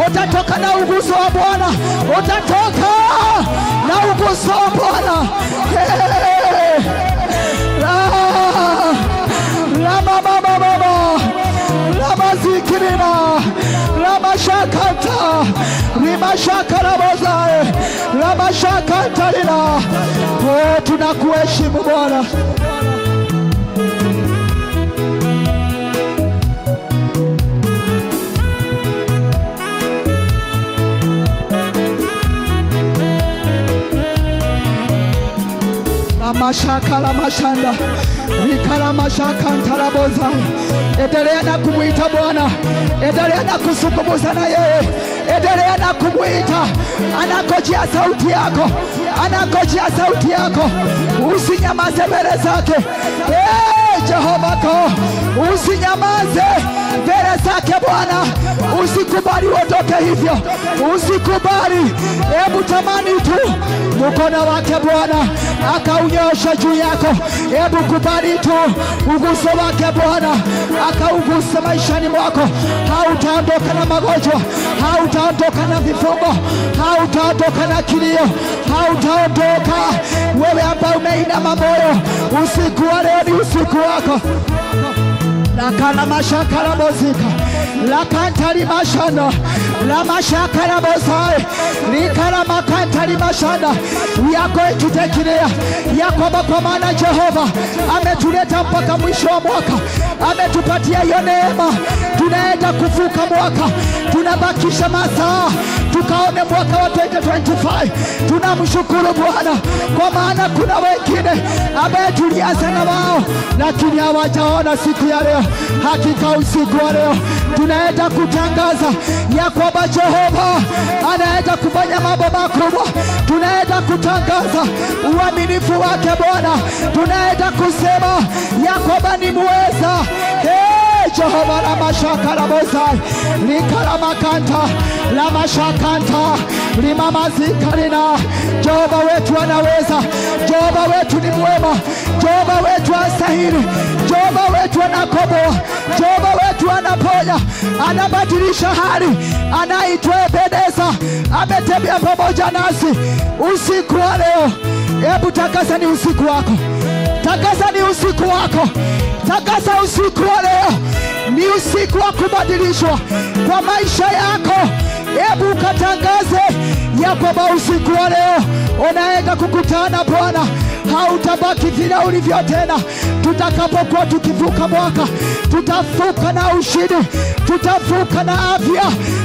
utatoka na uguso wa Bwana, utatoka na uguso wa Bwana. Hey! La mama mama Ramazikirina Ramashakanta Rimashakarabozae Ramashakantarina. Oh, tunakuheshimu Bwana. Mashaka la mashanda rikala mashaka ntaraboza. Endelea na kumuita Bwana, endelea na kusungumuza na yeye, endelea na kumuita. Anakojea sauti yako, anakojea sauti yako. Usinyamaze mbele zake. Hey, Jehova ko, usinyamaze mbele zake Bwana. Usikubali uondoke hivyo, usikubali. Hebu tamani tu mkono wake Bwana akaunyosha juu yako. Hebu kubali tu uguso wake Bwana akaugusa maishani mwako. Hautaondoka na magonjwa, hautaondoka na vifungo, hautaondoka na kilio, hautaondoka. Wewe ambaye umeinama moyo, usiku wa leo ni usiku wako. Lakala mashakala bozika lakantari mashanda la mashakala bozai likala makantari mashanda. We are going to declare ya kwamba kwa maana Jehova ametuleta mpaka mwisho wa mwaka, ametupatia hiyo neema. Tunaenda kuvuka mwaka, tunabakisha masaa tukaone mwaka wa 2025. Tunamshukuru Bwana kwa maana kuna wengine ambaye tulianza na wao lakini hawajaona siku ya leo. Hakika usiku wa leo tunaenda kutangaza ya kwamba Jehova anaenda kufanya mambo makubwa. Tunaenda kutangaza uaminifu wake Bwana. Tunaenda kusema ya kwamba ni muweza. Hey, Jehova la mashaka la bozai likala makanta la mashakanta limamazikarina. Jehova wetu anaweza, Jehova wetu ni mwema, Jehova wetu astahili, Jehova wetu anakomboa, Jehova wetu anaponya, anabadilisha hali, anaitwa Ebeneza, ametembea pamoja nasi usiku wa leo. Hebu takasa ni usiku wako, takasa ni usiku wako, takasa usiku wa leo. Ni usiku wa kubadilishwa kwa maisha yako. Hebu ukatangaze ya kwamba usiku wa leo unaenda kukutana Bwana. Hautabaki vile ulivyo tena. Tutakapokuwa tukivuka mwaka, tutavuka na ushindi, tutavuka na afya,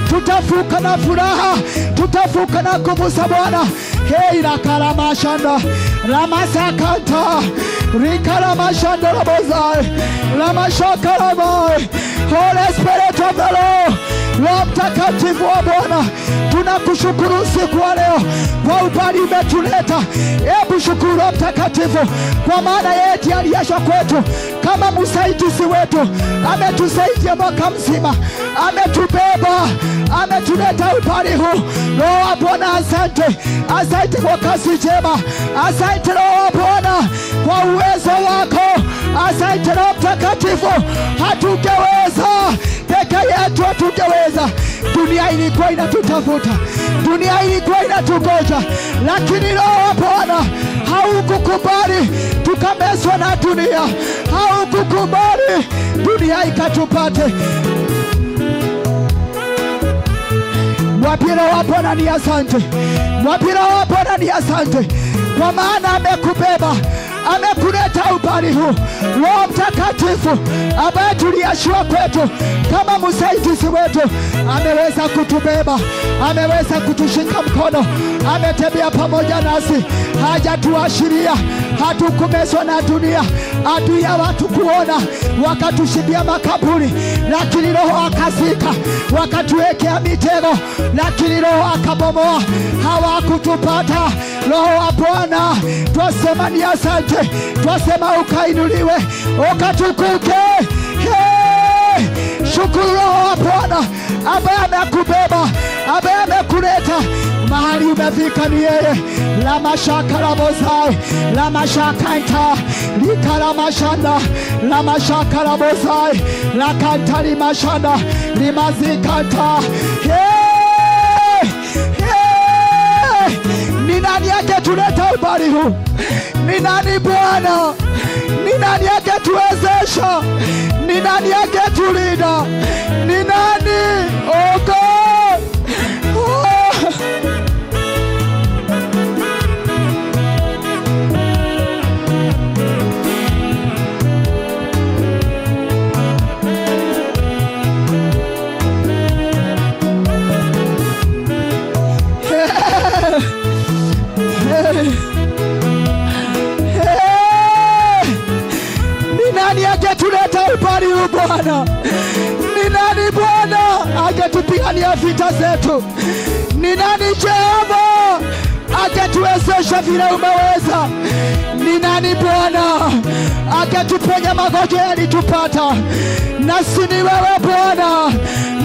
tutavuka na furaha, tutavuka na nguvu za Bwana. Hey, la kalamashanda ramasakanta rikalamashanda rabozai ramashakaramai. Holy Spirit of the Lord, Roho Mtakatifu wa Bwana, tunakushukuru usiku wa leo kwa ubali umetuleta. Hebu shukuru Roho Mtakatifu kwa maana yeye ndiye aliyesha kwetu kama msaidizi wetu. Ametusaidia mwaka mzima, ametubeba, ametuleta ubali huu. Roho wa Bwana, asante, asante kwa kazi njema, asante Roho wa Bwana kwa uwezo wako, asante Roho Mtakatifu. Hatungeweza peke yetu, hatungeweza. Dunia ilikuwa inatutafuta, dunia ilikuwa inatugoja, lakini Roho wa Bwana haukukubali tukamezwa na dunia, haukukubali dunia ikatupate. Mwapira wa Bwana ni asante, mwapira wa Bwana ni asante, kwa maana amekubeba, amekuleta ubali huu. Roho Mtakatifu ambaye tuliashiwa kwetu kama msaidizi wetu, ameweza kutubeba, ameweza kutushika mkono, ametembea pamoja nasi, hajatuashiria, Hatukumezwa na dunia, adui ya watu kuona wakatushindia makaburi, lakini Roho akazika. Wakatuwekea mitego, lakini Roho akabomoa. Hawakutupata. Roho wa Bwana, twasema ni asante, twasema ukainuliwe, ukatukuke. Hey! Shukuru Roho wa Bwana ambaye amekubeba, ambaye amekuleta mahali umefika ni yeye. La mashaka la bozai, la mashaka nta, likala mashanda, la mashaka la bozai, la kanta limashanda, limazikanta. Hey! Hey! Ni nani angetuleta ubali huu? Ni nani Bwana? Ni nani angetuwezesha? Ni nani angetulinda? Ni nani? Oh God! Oh. Hey! Ni nani angetuleta upali huu Bwana? Ni nani Bwana angetupigania vita zetu? Ni nani Jehova angetuwezesha vile umeweza? Ni nani Bwana angetuponya magonjwa yalitupata? Nasi ni wewe Bwana,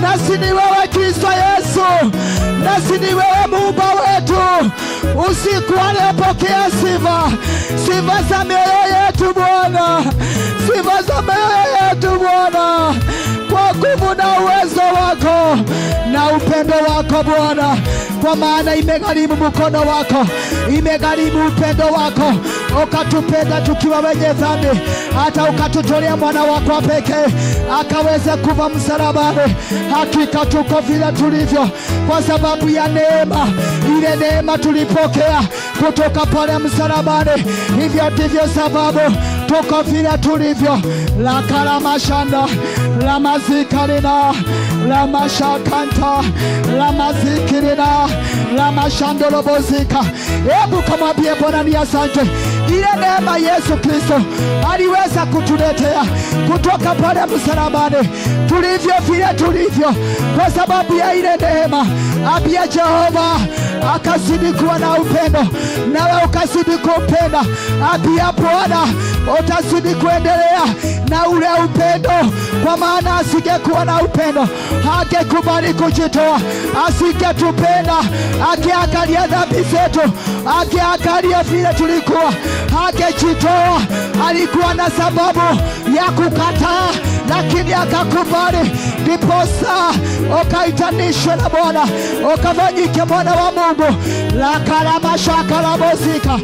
nasi ni wewe Kristo Yesu, nasi ni wewe Muumba wetu. Usiku aliyepokea sifa, sifa za mioyo yetu Bwana, sifa za mioyo yetu Bwana, kwa nguvu na uwezo wako na upendo wako Bwana, kwa maana imegharimu mkono wako, imegharimu upendo wako, ukatupenda tukiwa wenye dhambi, hata ukatutolea mwana wako pekee akaweza kufa msalabani. Hakika tuko vile tulivyo kwa sababu ya neema, ile neema tulipokea kutoka pale msalabani. Hivyo ndivyo sababu tuko vile tulivyo. La kalamashanda, la mazikarina, la mashakanta, la mazikirina, la mashandolobozika. Hebu kamwambie Bwana ni asante. Ile neema Yesu Kristo aliweza kutuletea kutoka pale msalabani, tulivyo vile tulivyo kwa sababu ya ile neema. Ambia Jehova akazidi kuwa na upendo, nawe ukazidi kumpenda. Ambia Bwana utazidi kuendelea na ule upendo, kwa maana asingekuwa na upendo hangekubali kujitoa, asingetupenda. Akiangalia dhambi zetu, akiangalia vile tulikuwa, hangejitoa. Alikuwa na sababu ya kukataa, lakini akakubali. Ndiposa ukaitanishwe na Bwana, ukafanyike mwana wa Mungu. La kalamashaka la bozika,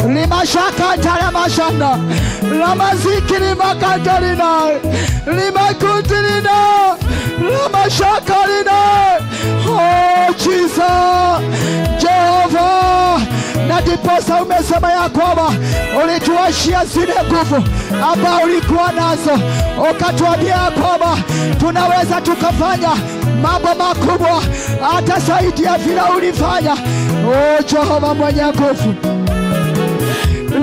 limashaka talamashanda, lamaziki limakatarina, limakutirina, lamashakarina. Oh Jesus, Jehova, na ndiposa umesema ya kwamba ulituashia zile nguvu ambao ulikuwa nazo, ukatuambia ya kwamba tunaweza tukafanya mambo makubwa hata zaidi ya vile ulifanya. Oh Jehova mwenye nguvu,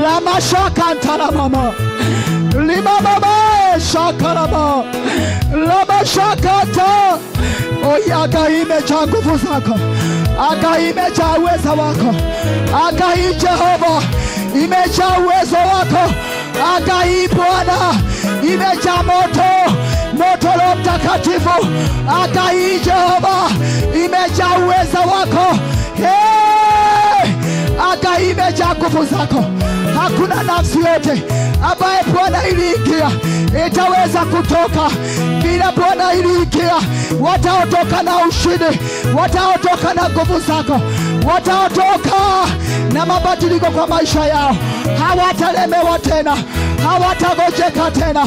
la mashaka ntalamama, limamama shakarama, la mashakata. Oya, imejaa nguvu zako, anga imejaa uwezo wako, anga hii Jehova imejaa uwezo wako, anga hii Bwana imejaa moto, moto Roho Mtakatifu. Anga hii Jehova imejaa uwezo wako. Hey! Anga hii imejaa nguvu zako. Hakuna nafsi yote ambaye Bwana iliingia itaweza kutoka bila Bwana iliingia. Wataotoka na ushindi, wataotoka na nguvu zako, wataotoka na mabadiliko kwa maisha yao. Hawatalemewa tena, hawatagojeka tena,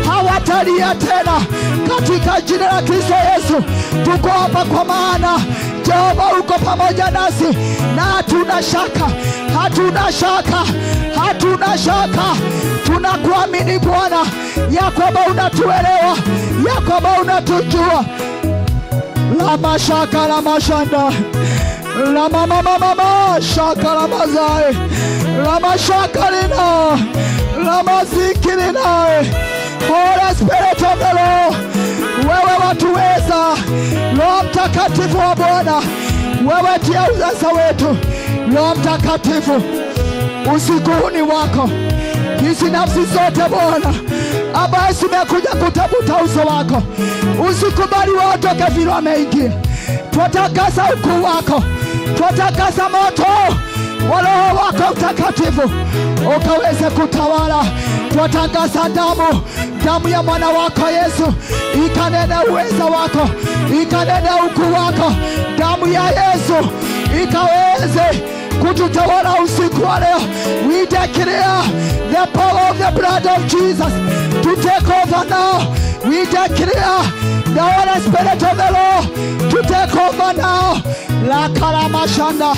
hawatalia tena, katika jina la Kristo Yesu. Tuko hapa kwa maana Jehova uko pamoja nasi, na hatuna shaka, hatuna shaka, hatuna shaka. Tunakuamini Bwana ya kwamba unatuelewa, ya kwamba unatujua. La mashaka la mashanda, la mama mama shaka la mazai, la mashaka lina. Roho Mtakatifu wa Bwana, wewe ndiye uweza wetu. Roho Mtakatifu, usiku huu ni wako. Hizi nafsi zote Bwana ambaye zimekuja kutafuta uso wako, usikubali waondoke vile wameingia. Twatakasa ukuu wako, twatakasa moto wa Roho wako Mtakatifu ukaweze kutawala. Twatangaza damu, damu ya mwana wako Yesu ikanene uweza wako, ikanene ukuu wako. Damu ya Yesu ikaweze kututawala usiku wa leo. We declare the power of the blood of Jesus to take over now. We declare the Holy Spirit of the Lord to take over now. La kalamashanda.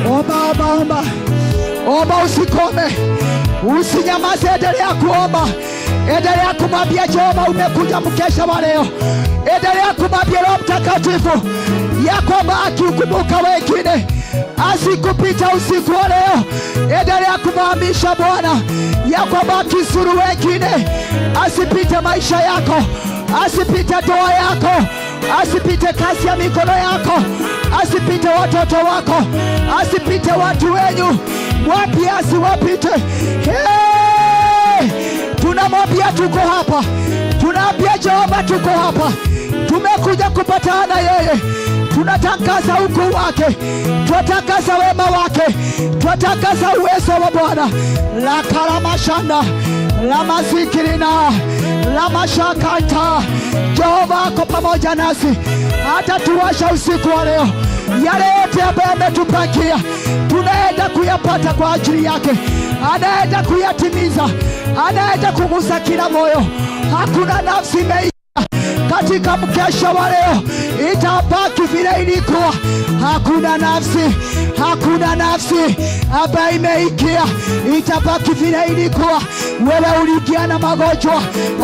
Omba, omba, omba. Omba, usikome, usinyamaze, endelea kuomba, endelea kumwambia Jehova umekuja mkesha wa leo. Endelea kumwambia Roho Mtakatifu ya kwamba akikumbuka wengine asikupita usiku wa leo. Endelea kumhamisha Bwana ya kwamba akisuru wengine asipite maisha yako, asipite ndoa yako, asipite kazi ya mikono yako, asipite watoto wako, asipite watu wenyu. Mwambie asiwapite. Hey! Tunamwambia tuko hapa, tunaambia Jehova tuko hapa, tumekuja kupatana yeye. Tunatangaza ukuu wake, tunatangaza wema wake, tunatangaza uwezo wa Bwana. La kalamashanda, la mazikirina, la mashakanta. Jehova ako pamoja nasi, hata tuwasha usiku wa leo. Yale yote ambayo ametupakia tunaenda kuyapata kwa ajili yake, anaenda kuyatimiza, anaenda kugusa kila moyo. Hakuna nafsi imeisha katika mkesha wa leo itabaki vile ilikuwa. Hakuna nafsi, hakuna nafsi ambayo imeingia itabaki vile ilikuwa. Wewe uliingia na magonjwa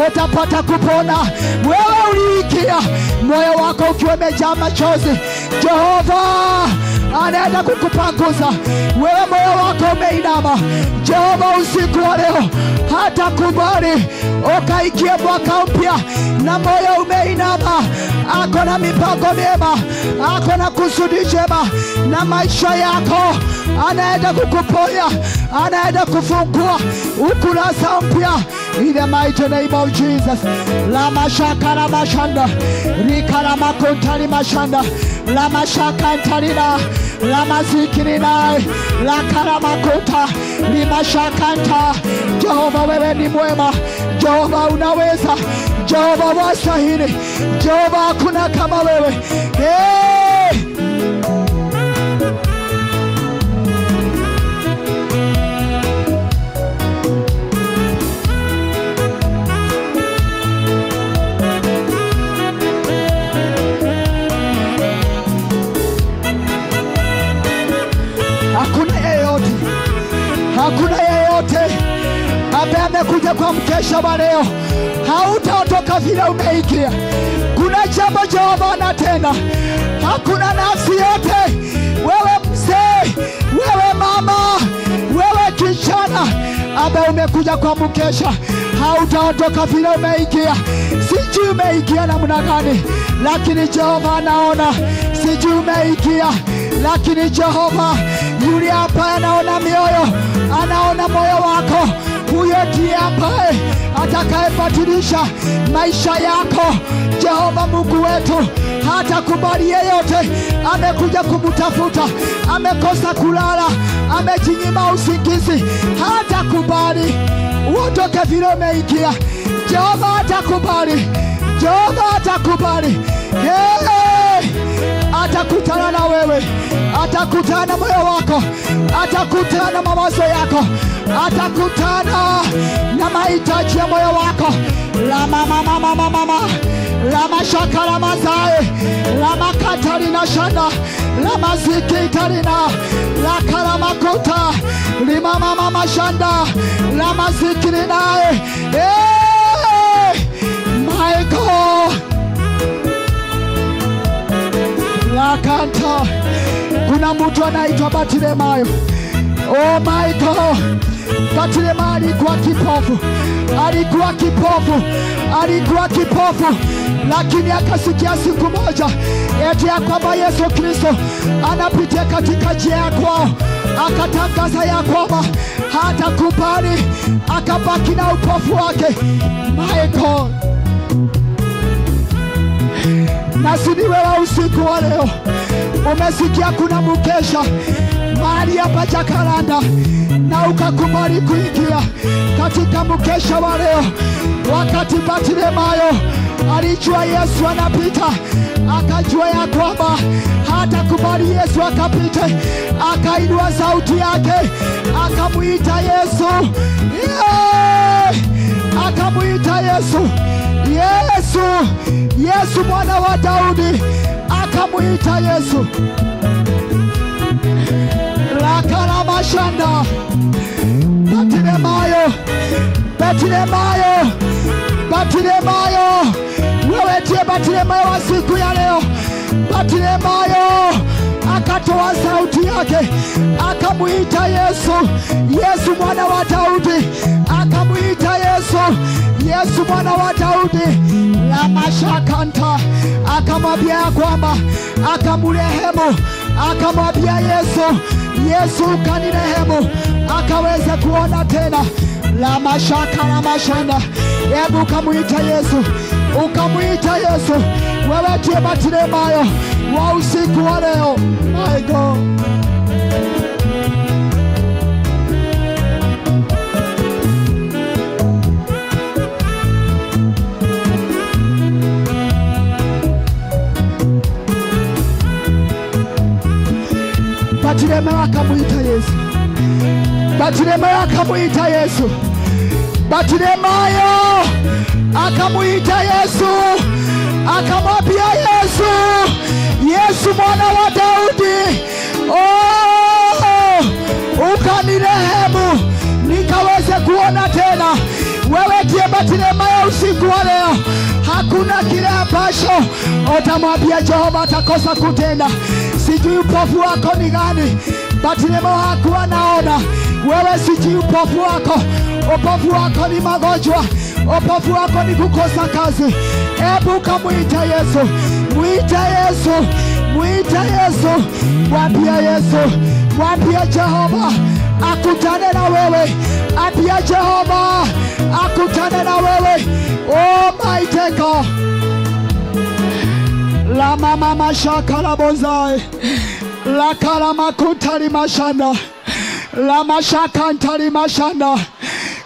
utapata kupona. Wewe uliingia moyo wako ukiwa umejaa machozi, Jehova anaenda kukupanguza. Wewe moyo wako umeinama, Jehova usiku wa leo hatakubali ukaingie mwaka mpya na moyo umeinama. Ako na mipango mema, ako na kusudi jema na maisha yako. Anaenda kukuponya, anaenda kufungua ukurasa mpya. In the mighty name of Jesus. Lama shaka lama shanda, rika lama kontali mashanda, lama shaka ntalina, lama zikirina, la karama kota, lima shakanta. Jehova wewe ni mwema, Jehova unaweza, Jehova wastahili, Jehova hakuna kama wewe. Hey! Hakuna yeyote, hakuna yeyote ambaye amekuja kwa mkesha wa leo hautaondoka vile umeingia. Kuna jambo Jehova anatenda. Hakuna nafsi yote, wewe mzee, wewe mama, wewe kijana ambaye umekuja kwa mkesha, hautaondoka vile umeingia. Sijui umeingia namna gani, lakini Jehova anaona. Sijui umeingia, lakini Jehova yule ambaye anaona mioyo, anaona moyo wako. Huyo ndiye ambaye atakayebadilisha maisha yako. Jehova Mungu wetu hatakubali yeyote amekuja kumtafuta, amekosa kulala, amejinyima usingizi, hatakubali uondoke vile umeingia. Jehova hatakubali, Jehova hatakubali. Hey! Atakutana na wewe, atakutana na moyo wako, atakutana na mawazo yako, atakutana na mahitaji ya moyo wako. La mama mama mama mama, la mashaka la mazae, la makatarina shanda, la mazikitarina, la karamakota, lima mama mashanda, la mazikirina. Hey! My God. Makanta. Kuna mtu anaitwa Bartimayo. Oh my God. Bartimayo alikuwa kipofu, alikuwa kipofu, alikuwa kipofu, lakini akasikia siku moja eti ya kwamba Yesu Kristo anapitia katika njia ya kwao, akatangaza ya kwamba hatakubali, akabaki na upofu wake. My God. Nasi ni wewe usiku wa leo umesikia kuna mkesha mahali hapa Jacaranda na ukakubali kuingia katika mkesha wa leo. Wakati Bartimayo alijua Yesu anapita, akajua ya kwamba hatakubali Yesu akapite, akainua sauti yake akamuita Yesu. Yeah! Akamuita Yesu, Yesu, Yesu mwana wa Daudi, akamuita Yesu. Lakalamashanda. Bartimayo, Bartimayo, Bartimayo, wewe ndiye Bartimayo wa siku ya leo. Bartimayo akatoa sauti yake akamuita Yesu, Yesu mwana wa Daudi, akamuita Yesu, Yesu mwana wa Daudi. La mashakanta, akamwambia kwamba akamrehemu, akamwambia Yesu, Yesu kanirehemu, akaweza kuona tena. La mashaka la mashanda. Hebu ukamuita Yesu, ukamuita Yesu, wewe ndiye Bartimayo wa usiku wa leo. My God. Bartimayo akamuita Yesu. Bartimayo akamuita Yesu. Bartimayo akamuita Yesu, akamwambia Yesu, Yesu mwana wa Daudi, oh, ukanirehemu nikaweze kuona tena. Wewe ndiye Bartimayo usiku wa leo. Hakuna kile ambacho utamwambia Jehova atakosa kutenda. Sijui upofu wako ni gani. Bartimayo hakuwa naona. Wewe sijui upofu wako. Upofu wako ni magonjwa, upofu wako ni kukosa kazi. Hebu kamuita Yesu, muita Yesu, muita Yesu, mwambie Yesu, mwambie Jehova akutane na wewe, ambia Jehova akutane na wewe. Oh my God. La mama mashaka la bonzai, la kalama kutali mashanda, la mashaka ntali mashanda.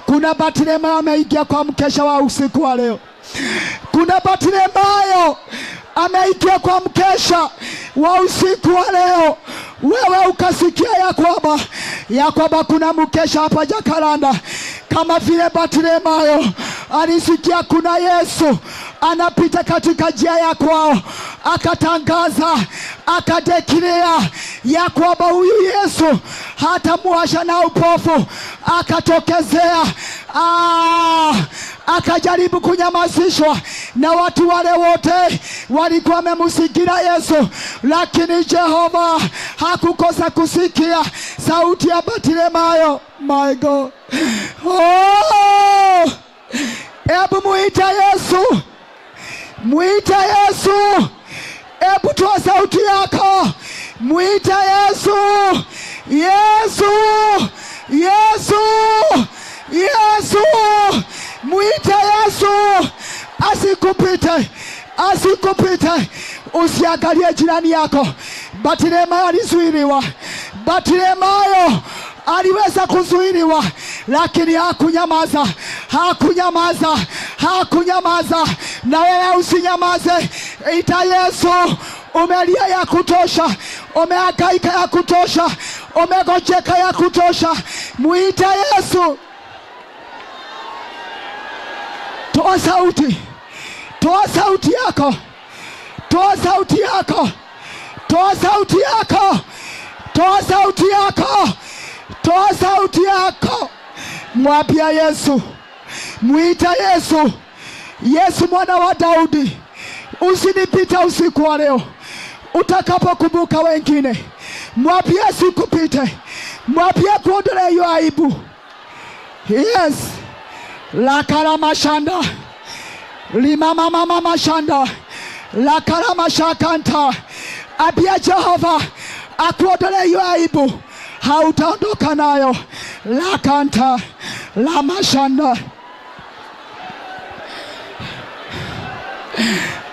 Kuna Bartimayo ameingia kwa mkesha wa usiku wa leo. Kuna Bartimayo ameingia kwa mkesha wa usiku wa leo. Wewe ukasikia ya kwamba kuna mkesha hapa Jacaranda, kama vile Bartimayo alisikia kuna Yesu anapita katika njia ya kwao, akatangaza, akadeclare ya kwamba huyu Yesu hatamuacha na upofu. Akatokezea, akajaribu kunyamazishwa na watu wale wote walikuwa wamemsikia Yesu, lakini Jehova hakukosa kusikia sauti ya Bartimayo. My God. Oh! Ebu muite Yesu, muite Yesu. Ebu toa sauti yako, muite Yesu, Yesu, Yesu, Yesu. Muite Yesu, asikupite, asikupite. Usiangalie jirani yako. Bartimayo alizuiliwa, Bartimayo aliweza kuzuiliwa, lakini hakunyamaza, hakunyamaza, hakunyamaza. Na wewe usinyamaze. Ita Yesu. Umelia ya kutosha, umehangaika ya kutosha, umegojeka ya kutosha. Muite Yesu. Toa sauti, toa sauti yako, toa sauti yako, toa sauti yako, toa sauti yako, toa sauti yako. Mwambia Yesu, muita Yesu, Yesu mwana wa Daudi, usinipita usiku wa leo, Utakapokumbuka wengine, mwambie sikupite, mwambie kuondolee hiyo aibu. Yes, lakalamashanda limamamamamashanda lakalamashakanta. Ambia Jehova akuondolee hiyo aibu, hautaondoka nayo. Lakanta lamashanda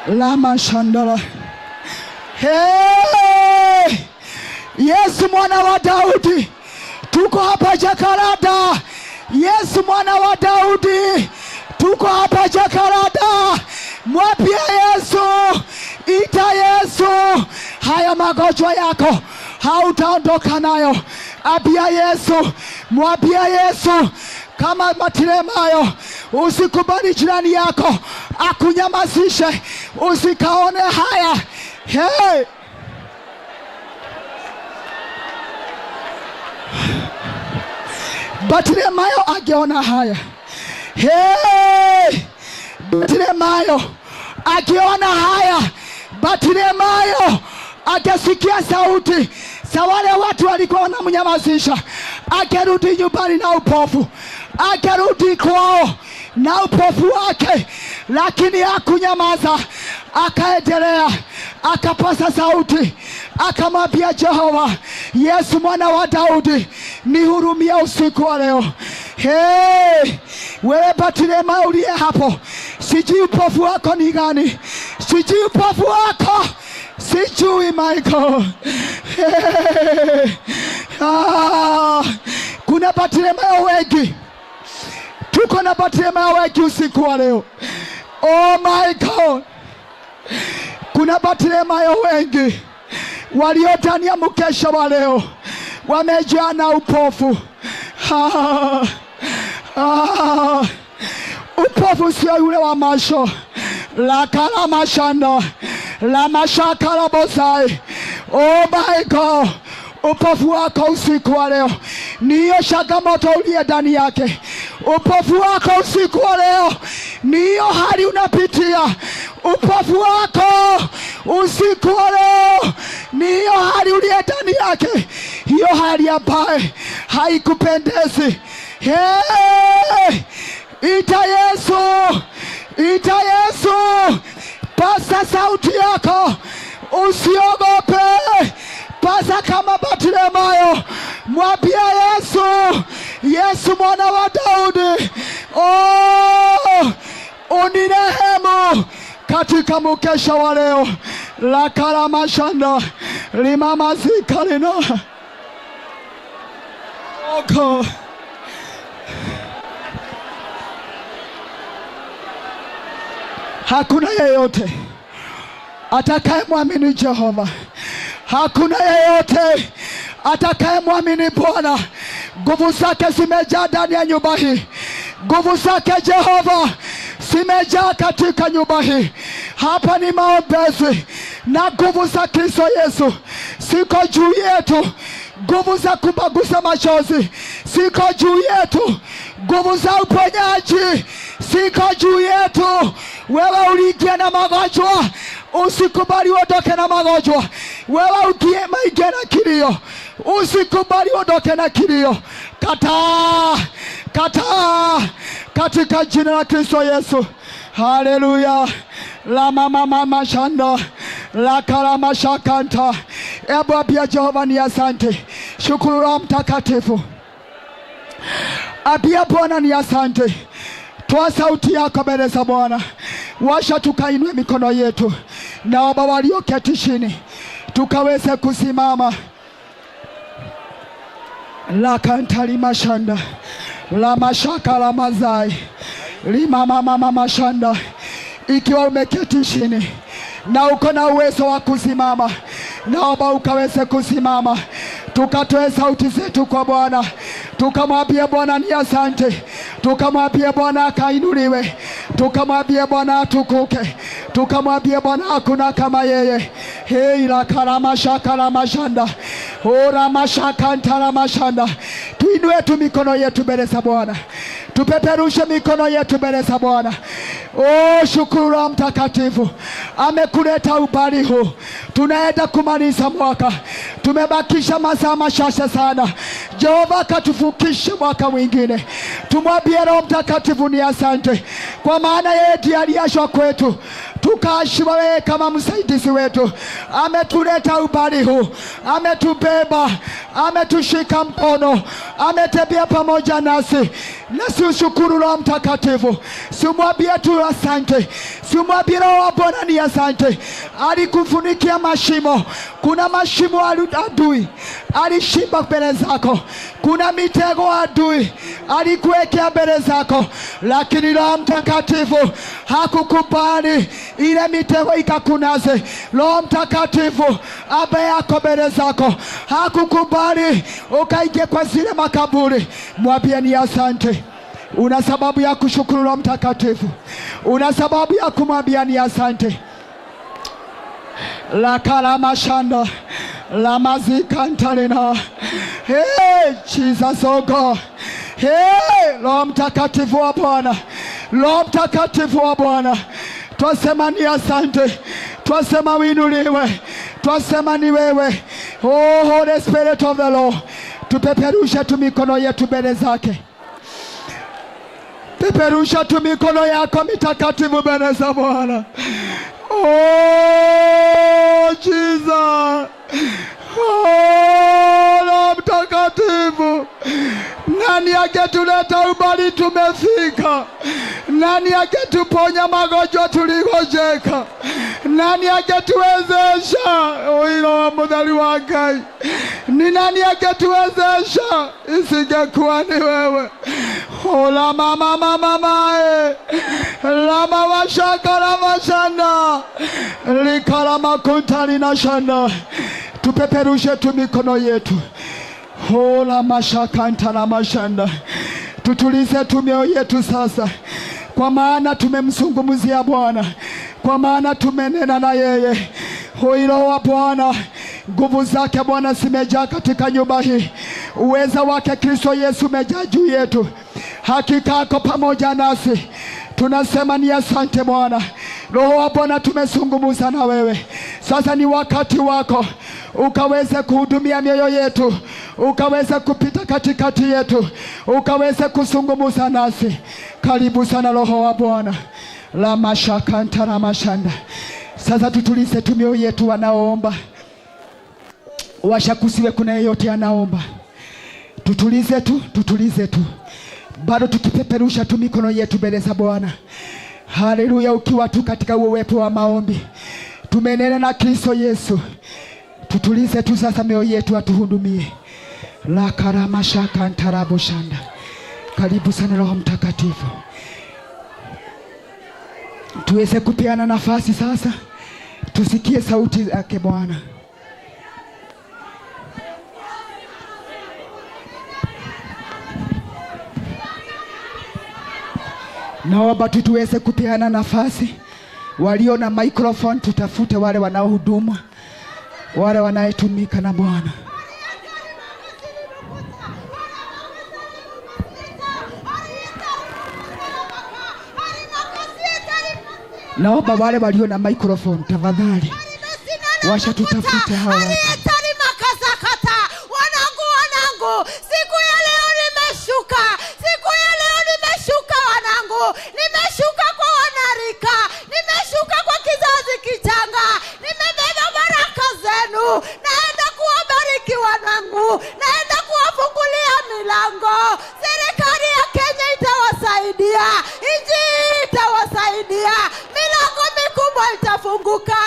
lamashandala. Hey! Yesu mwana wa Daudi, tuko hapa Jakarta. Yesu mwana wa Daudi, tuko hapa Jakarta. Mwapia Yesu, ita Yesu, haya magonjwa yako hautaondoka nayo. Ambia Yesu, mwambia Yesu kama Bartimayo, usikubali jirani yako akunyamazishe, usikaone haya. Hey! Bartimayo angeona haya. Hey! Bartimayo akiona haya, Bartimayo akasikia sauti za wale watu walikuwa wanamnyamazisha, akarudi nyumbani na upofu, akarudi kwao na upofu wake, lakini hakunyamaza, akaendelea, akapasa sauti, akamwambia Jehova, Yesu mwana wa Daudi, nihurumie usiku wa leo. Hey, wewe Bartimayo uliye hapo, sijui upofu wako ni gani, sijui upofu wako, sijui Michael. Hey, kuna Bartimayo wengi, tuko na Bartimayo wengi usiku wa leo. Oh my God, kuna Bartimayo wengi walio ndani ya mkesha wa leo wamejaa na upofu. Upofu sio yule wa macho, la kalamashanda la mashakala bosai. Oh my God, upofu wako usiku wa leo ni hiyo changamoto uliye ndani yake. Upofu wako usiku wa leo ni hiyo hali unapitia. Upofu wako usiku wa leo ni hiyo hali uliye ndani yake, hiyo hali ambayo haikupendezi. Hey! Ita Yesu, ita Yesu, pasa sauti yako, usiogope, pasa kama Bartimayo, mwambie Yesu, Yesu mwana wa Daudi, oh, unirehemu katika mkesha wa leo. La kalamashanda limamazikalina oko. Hakuna yeyote atakayemwamini Jehova, hakuna yeyote atakayemwamini Bwana. Nguvu zake zimejaa ndani ya nyumba hii, nguvu zake Jehova zimejaa katika nyumba hii. Hapa ni maombezi na nguvu za Kristo Yesu siko juu yetu, nguvu za kubagusa machozi siko juu yetu, nguvu za uponyaji siko juu yetu. Wewe uliingia na magonjwa, usikubali uondoke na magonjwa. Wewe uliingia na kilio, usikubali uondoke na kilio. Kataa, kataa katika jina la Kristo Yesu. Haleluya. La mama mama shanda la kalama shakanta. Ebu ambia Jehova ni asante. Shukuru Roho Mtakatifu. Ambia Bwana ni asante. Toa sauti yako mbele za Bwana. Washa tukainue mikono yetu. Naomba walioketi chini tukaweze kusimama. La kantali mashanda la mashaka la mazai lima mama mama shanda. Ikiwa umeketi chini na uko na uwezo wa kusimama, naomba ukaweze kusimama, tukatoe sauti zetu kwa Bwana, tukamwambie Bwana ni asante, tukamwambie Bwana akainuliwe, tukamwambie Bwana atukuke, tukamwambie Bwana hakuna kama yeye. Hei la karama shaka mashanda ora mashaka ntala mashanda. Tuinue tu mikono yetu mbele za Bwana, tupeperushe mikono yetu mbele za Bwana. Oh, shukuru Roho Mtakatifu amekuleta ubali huu. Tunaenda kumaliza mwaka, tumebakisha masaa machache sana. Jehova akatufukishe mwaka mwingine. Tumwambie Roho Mtakatifu ni asante, kwa maana yeye ndiye aliashwa kwetu tukaashiwa wewe kama msaidizi wetu. Ametuleta ubali huu, ametubeba, ametushika mkono, ametembea pamoja nasi. Na si ushukuru Roho Mtakatifu, simwambie tu asante, simwambie Roho wa Bwana ni asante. Alikufunikia mashimo, kuna mashimo adui alishimba mbele zako, kuna mitego adui alikuwekea mbele zako, lakini Roho Mtakatifu hakukubali ile mitego ikakunase. Roho Mtakatifu ambaye ako mbele zako hakukubali ukaingie kwa zile makaburi. Mwambie ni asante. Una sababu ya kushukuru Roho Mtakatifu, una sababu ya kumwambia ni asante. La kalamashanda lamazikantalina. Hey Jesus, oh God. Hey Roho Mtakatifu wa Bwana, Roho Mtakatifu wa Bwana, twasema ni asante, twasema uinuliwe, twasema ni wewe. Oh Holy Spirit of the Lord, tupeperushe tu mikono yetu mbele zake. Peperusha tu mikono yako mitakatifu mbele za Bwana. Oh Jesus, oh Roho Mtakatifu, nani angetuleta ubali tumefika? Nani angetuponya magonjwa tuligojeka? Nani angetuwezesha oilo mudhali wa Ngai? Ni nani angetuwezesha isingekuwa ni wewe? Ola mama mama mae lama washaka lama shanda likalama kuntali na shanda. Tupeperushe tu mikono yetu. Ola mashaka ntala mashanda. Tutulize tu mioyo yetu sasa, kwa maana tumemzungumzia Bwana, kwa maana tumenena na yeye. Roho wa Bwana, nguvu zake Bwana zimejaa katika nyumba hii. Uweza wake Kristo Yesu umejaa juu yetu. Hakika ako pamoja nasi. Tunasema ni asante Bwana. Roho wa Bwana, tumezungumza na wewe. Sasa ni wakati wako ukaweze kuhudumia mioyo yetu, ukaweze kupita katikati yetu, ukaweze kuzungumza nasi. Karibu sana Roho wa Bwana. La mashaka ntara mashanda. Sasa tutulize tu mioyo yetu. Wanaoomba washakusiwe, kuna yeyote anaomba? Tutulize tu, tutulize tu, bado tukipeperusha tu mikono yetu mbele za Bwana. Haleluya! Ukiwa tu katika uwepo wa maombi, tumenena na Kristo Yesu. Tutulize tu sasa mioyo yetu, atuhudumie. La karama shaka ntarabu shanda. Karibu sana Roho Mtakatifu, tuweze kupeana nafasi sasa, tusikie sauti yake Bwana. Naomba tu tuweze kupeana nafasi. Walio na microphone tutafute wale wanaohudumu, wale wanayetumika na Bwana. Naomba wale walio na microphone tafadhali washa tutafute hawa. Wanangu, siku ya leo nimeshuka, siku ya leo nimeshuka wanangu, nimeshuka kwa wanarika, nimeshuka kwa kizazi kichanga, nimebeba baraka zenu, naenda kuwabariki wanangu, naenda kuwafungulia milango. Serikali ya Kenya itawasaidia, nchi itawasaidia, milango mikubwa itafunguka.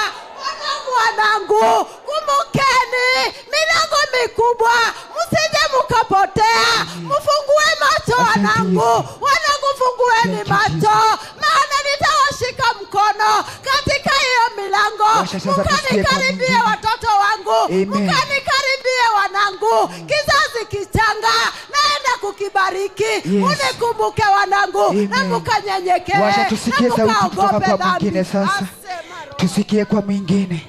Wanangu, kumbukeni milango mikubwa, msije mkapotea. Mfungue macho wanangu, wanangu fungueni macho, maana nitawashika mkono katika hiyo milango. Mkanikaribie watoto wangu, mkanikaribie wanangu, kizazi kichanga naenda kukibariki. Unikumbuke wanangu, na mkanyenyekee, na mkaogope dhambi. Sasa tusikie kwa mwingine.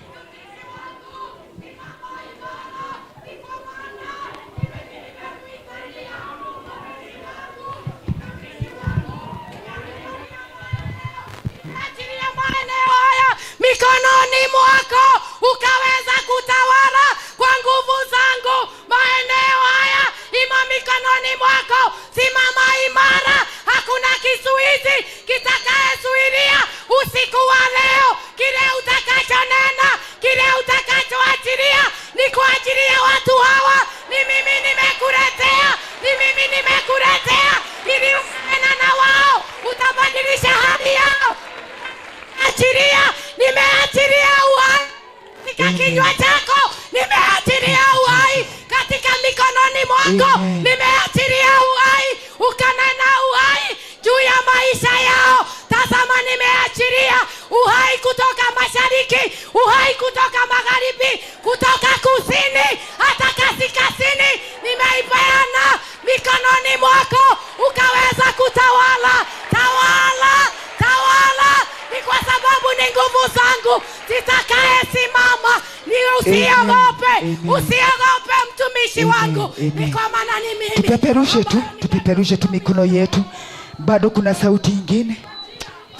Mikononi mwako ukaweze kizuizi kitakayezuilia usiku wa leo. Kile utakachonena, kile utakachoachilia ni kwa ajili ya watu hawa. Ni mimi nimekuletea, ni mimi nimekuletea ili ufanane na wao, utabadilisha hali yao. Achilia, nimeachilia uhai katika kinywa chako, nimeachilia uhai katika mikononi mwako, nimeachilia uhai, ukanena uhai juu ya maisha yao. Tazama, nimeachilia uhai kutoka mashariki, uhai kutoka magharibi, kutoka kusini hata kaskazini. Nimeipeana mikononi mwako ukaweza kutawala. Tawala, tawala. Ni kwa sababu ni nguvu zangu zitakaye simama. Ni usiogope, usiogope mtumishi wangu, ni kwa maana ni mimi. Tupeperushe tu, tupeperushe tu mikono yetu. Bado kuna sauti ingine.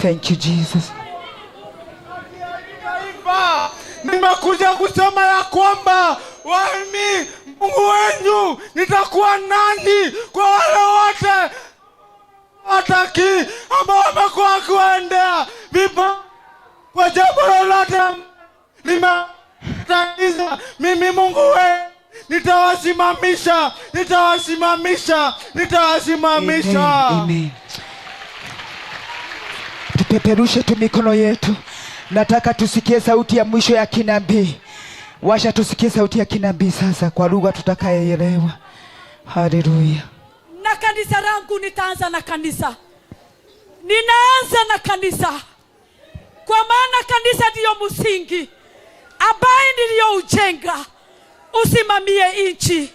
Thank you Jesus. Nimekuja kusema ya kwamba wami Mungu wenu nitakuwa nani kwa wale wote wataki ambao wamekuwa wakiwaendea vipa kwa jambo lolote limetatiza. Mimi Mungu wenu nitawasimamisha, nitawasimamisha, nitawasimamisha. Amen. Tupeperushe tu mikono yetu. Nataka tusikie sauti ya mwisho ya kinabii. Washa tusikie sauti ya kinabii sasa kwa lugha tutakayoelewa. Haleluya. Na kanisa langu nitaanza na kanisa. Ninaanza na kanisa. Kwa maana kanisa ndiyo msingi ambaye niliyoujenga usimamie nchi.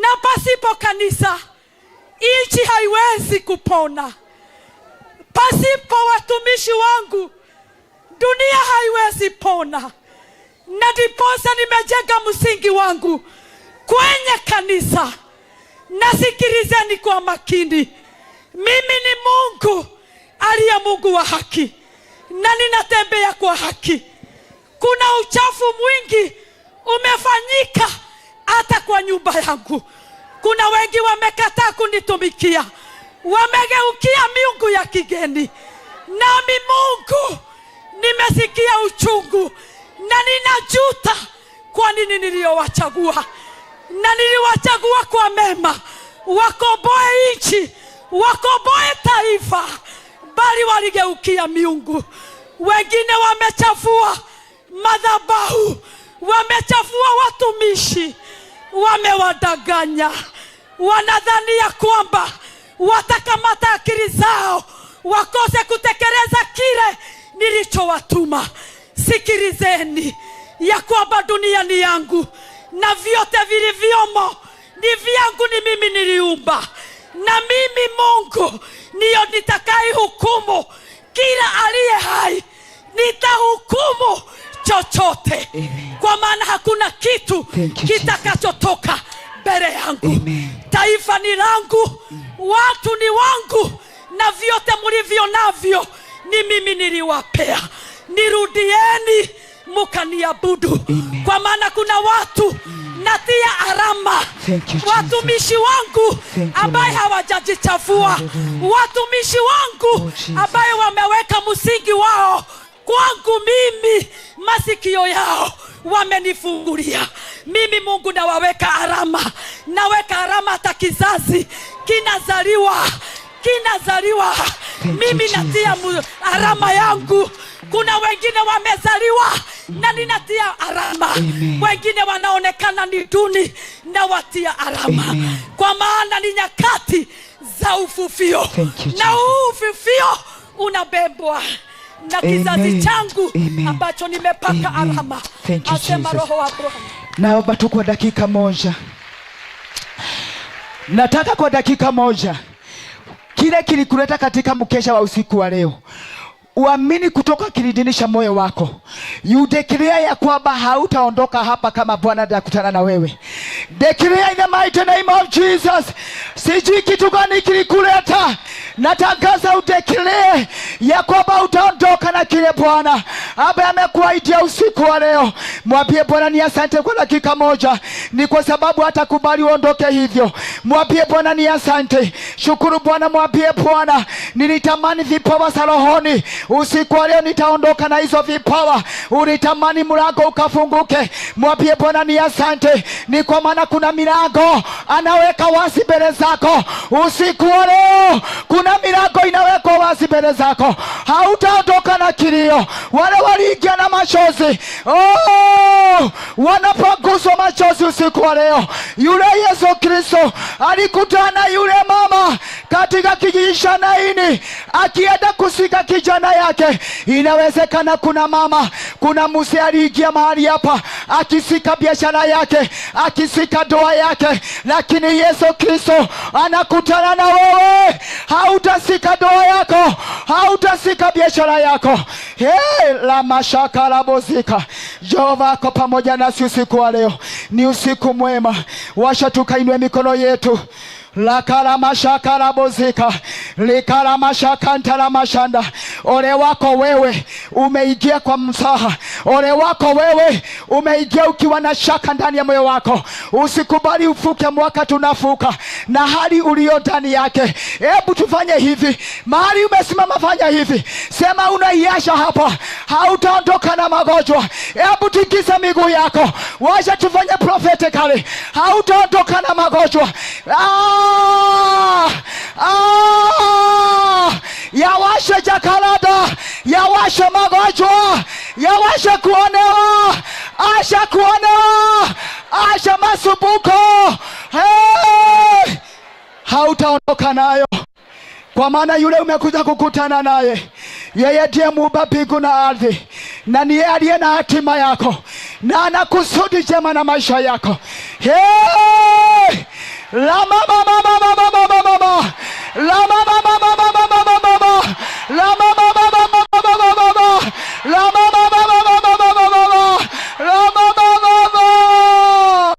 Na pasipo kanisa nchi haiwezi kupona. Pasipo watumishi wangu dunia haiwezi pona. Na ndiposa nimejenga msingi wangu kwenye kanisa. Nasikilizeni kwa makini. Mimi ni Mungu aliye Mungu wa haki, na ninatembea kwa haki. Kuna uchafu mwingi umefanyika hata kwa nyumba yangu. Kuna wengi wamekataa kunitumikia, wamegeukia miungu ya kigeni. Nami Mungu nimesikia uchungu na ninajuta kwa nini niliowachagua. Na niliwachagua kwa mema, wakomboe nchi, wakomboe taifa, bali waligeukia miungu. Wengine wamechafua madhabahu, wamechafua watumishi, wamewadanganya. Wanadhania kwamba watakamata akili zao wakose kutekeleza kile nilichowatuma. Sikilizeni ya kwamba dunia ni yangu na vyote vilivyomo ni vyangu, ni mimi niliumba. Na mimi Mungu ndiyo nitakaye hukumu kila aliye hai. Nitahukumu chochote. Amen. Kwa maana hakuna kitu kitakachotoka mbele yangu. Amen. Taifa ni langu, watu ni wangu, na vyote mlivyo navyo ni mimi niliwapea. Nirudieni mukaniabudu. Kwa maana kuna watu natia alama, watumishi wangu ambaye hawajajichafua, watumishi wangu ambaye wameweka msingi wao kwangu mimi, masikio yao wamenifungulia. Mimi Mungu nawaweka alama, naweka alama hata kizazi kinazaliwa, kinazaliwa. Mimi natia alama yangu. Kuna wengine wamezaliwa na ninatia alama. Wengine wanaonekana ni duni na watia alama. Amen. Kwa maana ni nyakati za ufufio. Na ufufio unabebwa na kizazi changu ambacho nimepaka alama. Asema Roho wa Bwana. Naomba tu kwa dakika moja. Nataka kwa dakika moja. Kile kilikuleta katika mkesha wa usiku wa leo, uamini kutoka kilidinisha moyo wako. You declare ya kwamba hautaondoka hapa kama Bwana hajakutana na wewe. Declare in the mighty name of Jesus. Sijui kitu gani kilikuleta. Natangaza udeclare ya kwamba utaondoka na kile Bwana ambaye amekuahidia usiku wa leo. Mwambie Bwana ni asante kwa dakika moja, ni kwa sababu hatakubali uondoke hivyo. Mwambie Bwana ni asante. Shukuru Bwana, mwambie Bwana, nilitamani vipawa za rohoni, usiku wa leo nitaondoka na hizo vipawa. Ulitamani mlango ukafunguke, mwambie Bwana ni asante, ni kwa maana kuna milango anaweka wazi mbele zako usiku wa leo. Kuna milango inawekwa wazi mbele zako, hautaondoka na kilio. Wale waliingia na machozi, oh, wanapaguswa machozi usiku wa leo. Yule Yesu Kristo alikutana yule mama katika kijiji cha Naini akienda kusika kijana yake. Inawezekana kuna mama, kuna mzee aliingia mahali hapa akisika biashara yake, akisika ndoa yake, lakini Yesu Kristo anakutana na wewe. Hautasika ndoa yako, hautasika biashara yako. Hey, la mashaka la bozika. Jehova ako pamoja nasi usiku wa leo. Ni usiku mwema. Washa tukainue mikono yetu. La kalamashaka la bozika, likalamashaka ntalamashanda. Ole wako wewe umeingia kwa msaha. Ole wako wewe umeingia ukiwa na shaka ndani ya moyo wako. Usikubali ufuke mwaka tunafuka na hali ulio ndani yake. Hebu tufanye hivi, mahali umesimama fanya hivi, sema unaiasha hapa, hautaondoka na magonjwa. Hebu tikisa miguu yako, wacha tufanye prophetically, hautaondoka na magonjwa. Yawashe jakalada, yawashe magonjwa, yawashe kuonewa, asha kuonewa, asha masumbuko. Hey! Hautaondoka nayo, kwa maana yule umekuja kukutana naye, yeye ndiye muumba mbingu na ardhi, na ni yeye aliye na hatima yako, na ana kusudi jema na maisha yako. Hey! La mama mama mama mama mama, la mama mama mama mama mama, la mama mama mama mama mama, la mama mama mama mama mama, la mama mama.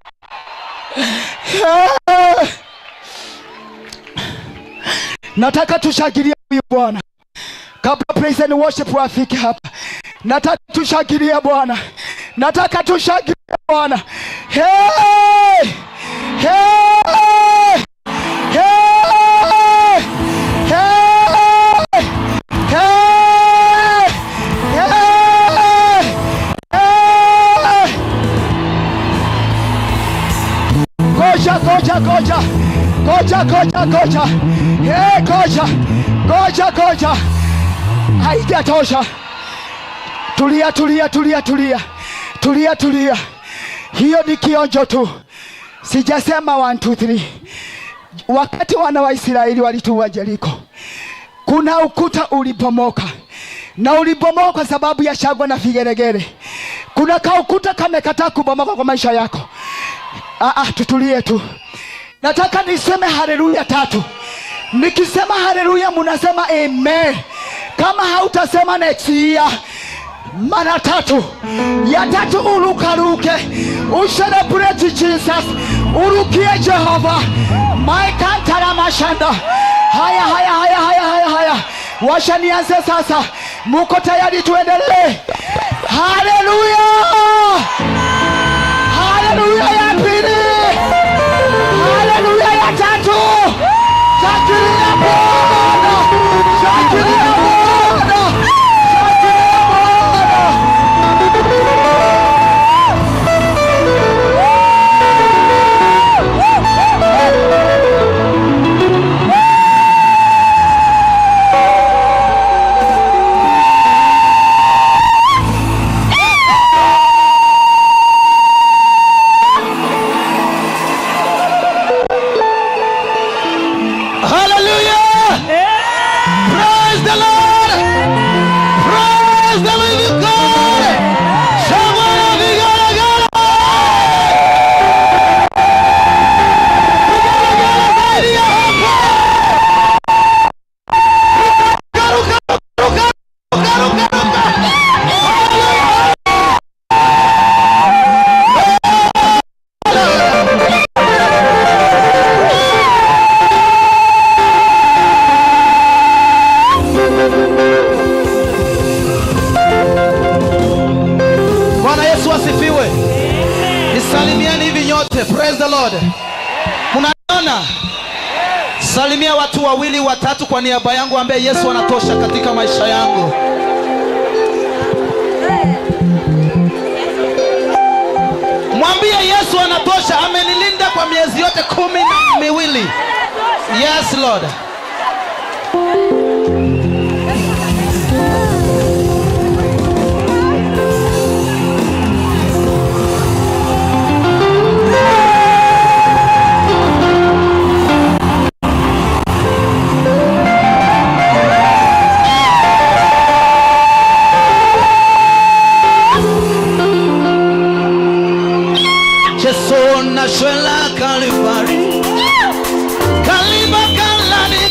Nataka tushangilie huyu Bwana kabla praise and worship wafike hapa. Nataka tushangilie Bwana, nataka tushangilie Bwana. Hey! Hey! Hey! Hey! Hey! Hey! Hey! Goja, goja, goja. Goja, goja, goja. Hey, goja. Goja, goja. Haijatosha. Tulia, tulia, tulia, tulia. Tulia, tulia. Hiyo ni kionjo tu. Sijasema 1 2 3. Wakati wana wa Israeli walitua Jeriko, kuna ukuta ulibomoka, na ulibomoka kwa sababu ya shangwe na vigelegele. Kuna kaukuta kamekataa kubomoka kwa maisha yako. Tutulie tu. Nataka niseme haleluya 3. Nikisema haleluya mnasema amen. Kama hautasema next year mara 3. Ya 3 urukaruke, ucelebrate Jesus, urukie Jehova. My kantara mashanda. Haya haya haya haya haya haya. Washa nianze sasa. Muko tayari tuendelee? Haleluya! Haleluya ya pili. Haleluya ya 3. Shangilia Bwana. Shangilia Bwana. Shangilia Bwana. Lord. Unaona? Salimia watu wawili watatu kwa niaba yangu, ambie Yesu anatosha katika maisha yangu. Mwambie Yesu anatosha, amenilinda kwa miezi yote 12. Yes Lord. Jesu na shwela Kalvari, Kaliba kalani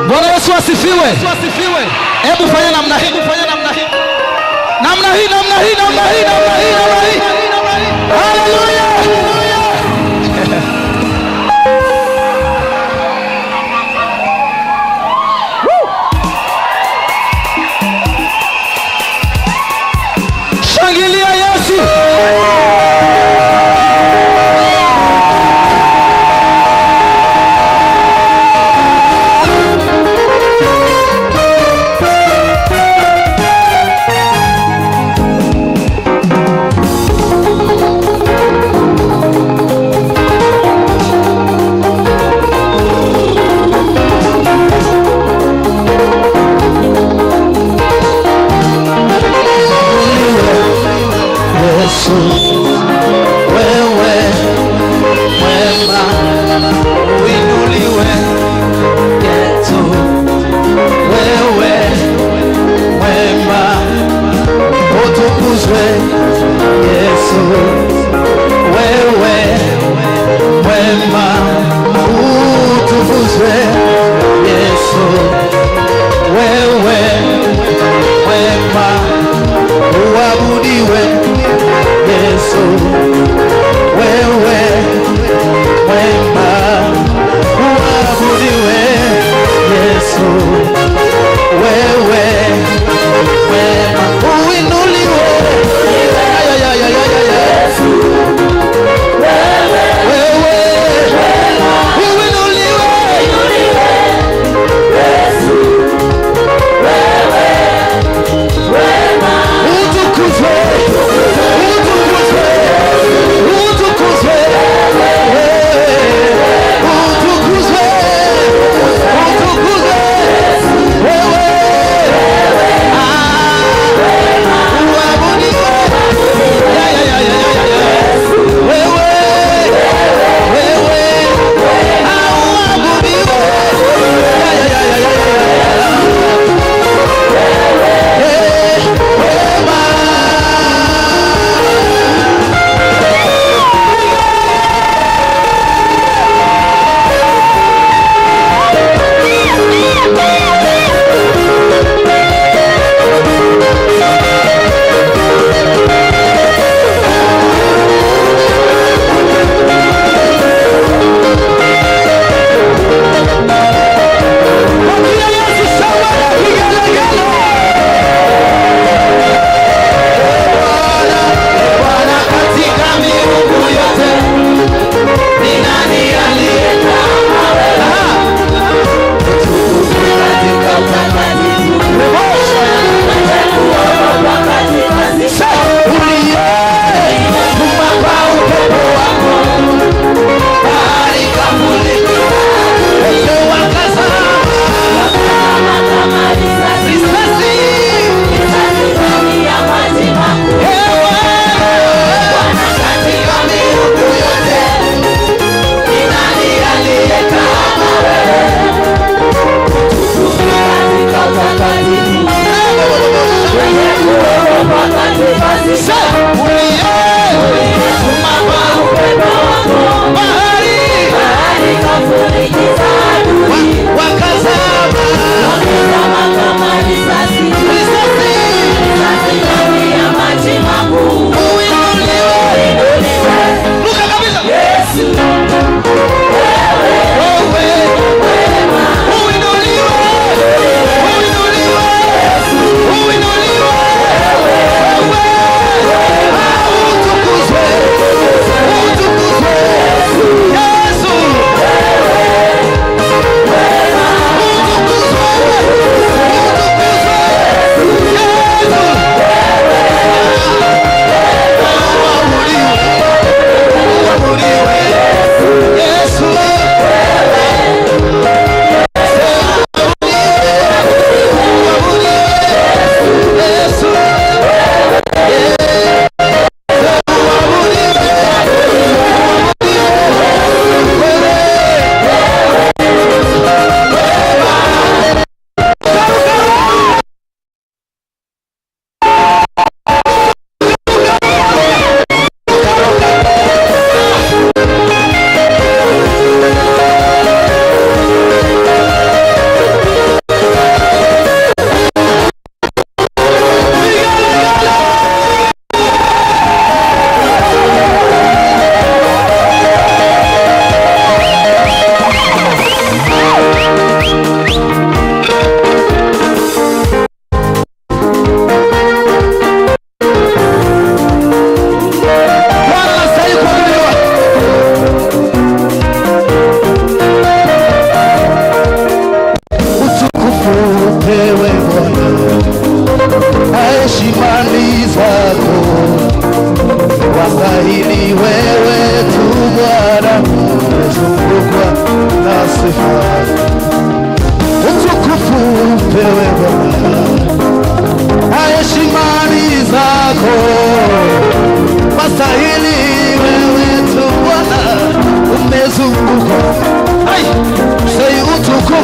Bwana Yesu asifiwe. Hebu fanya namna hii, namna hii, namna hii, namna hii, namna hii, namna hii. Haleluya. Shangilia Yesu. Yesu, wewe mwema, uinuliwe. Yesu, wewe mwema, utukuzwe. Yesu, wewe mwema, utukuzwe. Yesu, wewe mwema, uabudiwe. Yesu, wewe mwema, uabudiwe. Yesu, wewe mwema, uinuliwe. Ay, ay, ay, ay, ay, ay. Wewe uinuliwe. Utukuzwe. Utukuzwe. Utukuzwe. Utukuzwe. Utukuzwe.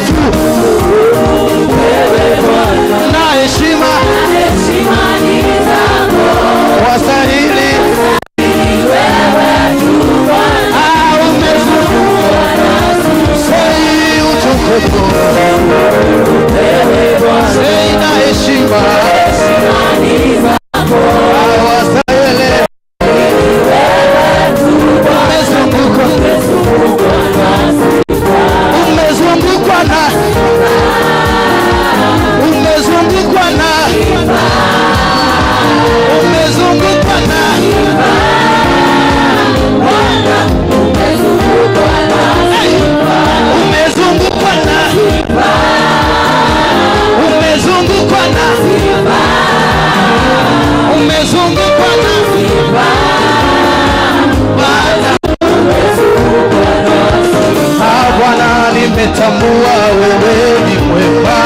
Utukufu na heshima wastahili. Ah, umezungukwa. Sei utukufu, sei na heshima wastahili. Umezungukwa, umezungukwa na, umezungukwa na, umezungukwa na. Umezungukwa na, umezungukwa na, umezungukwa na Bwana. Ah, Bwana, nimetambua wewe ni mwema.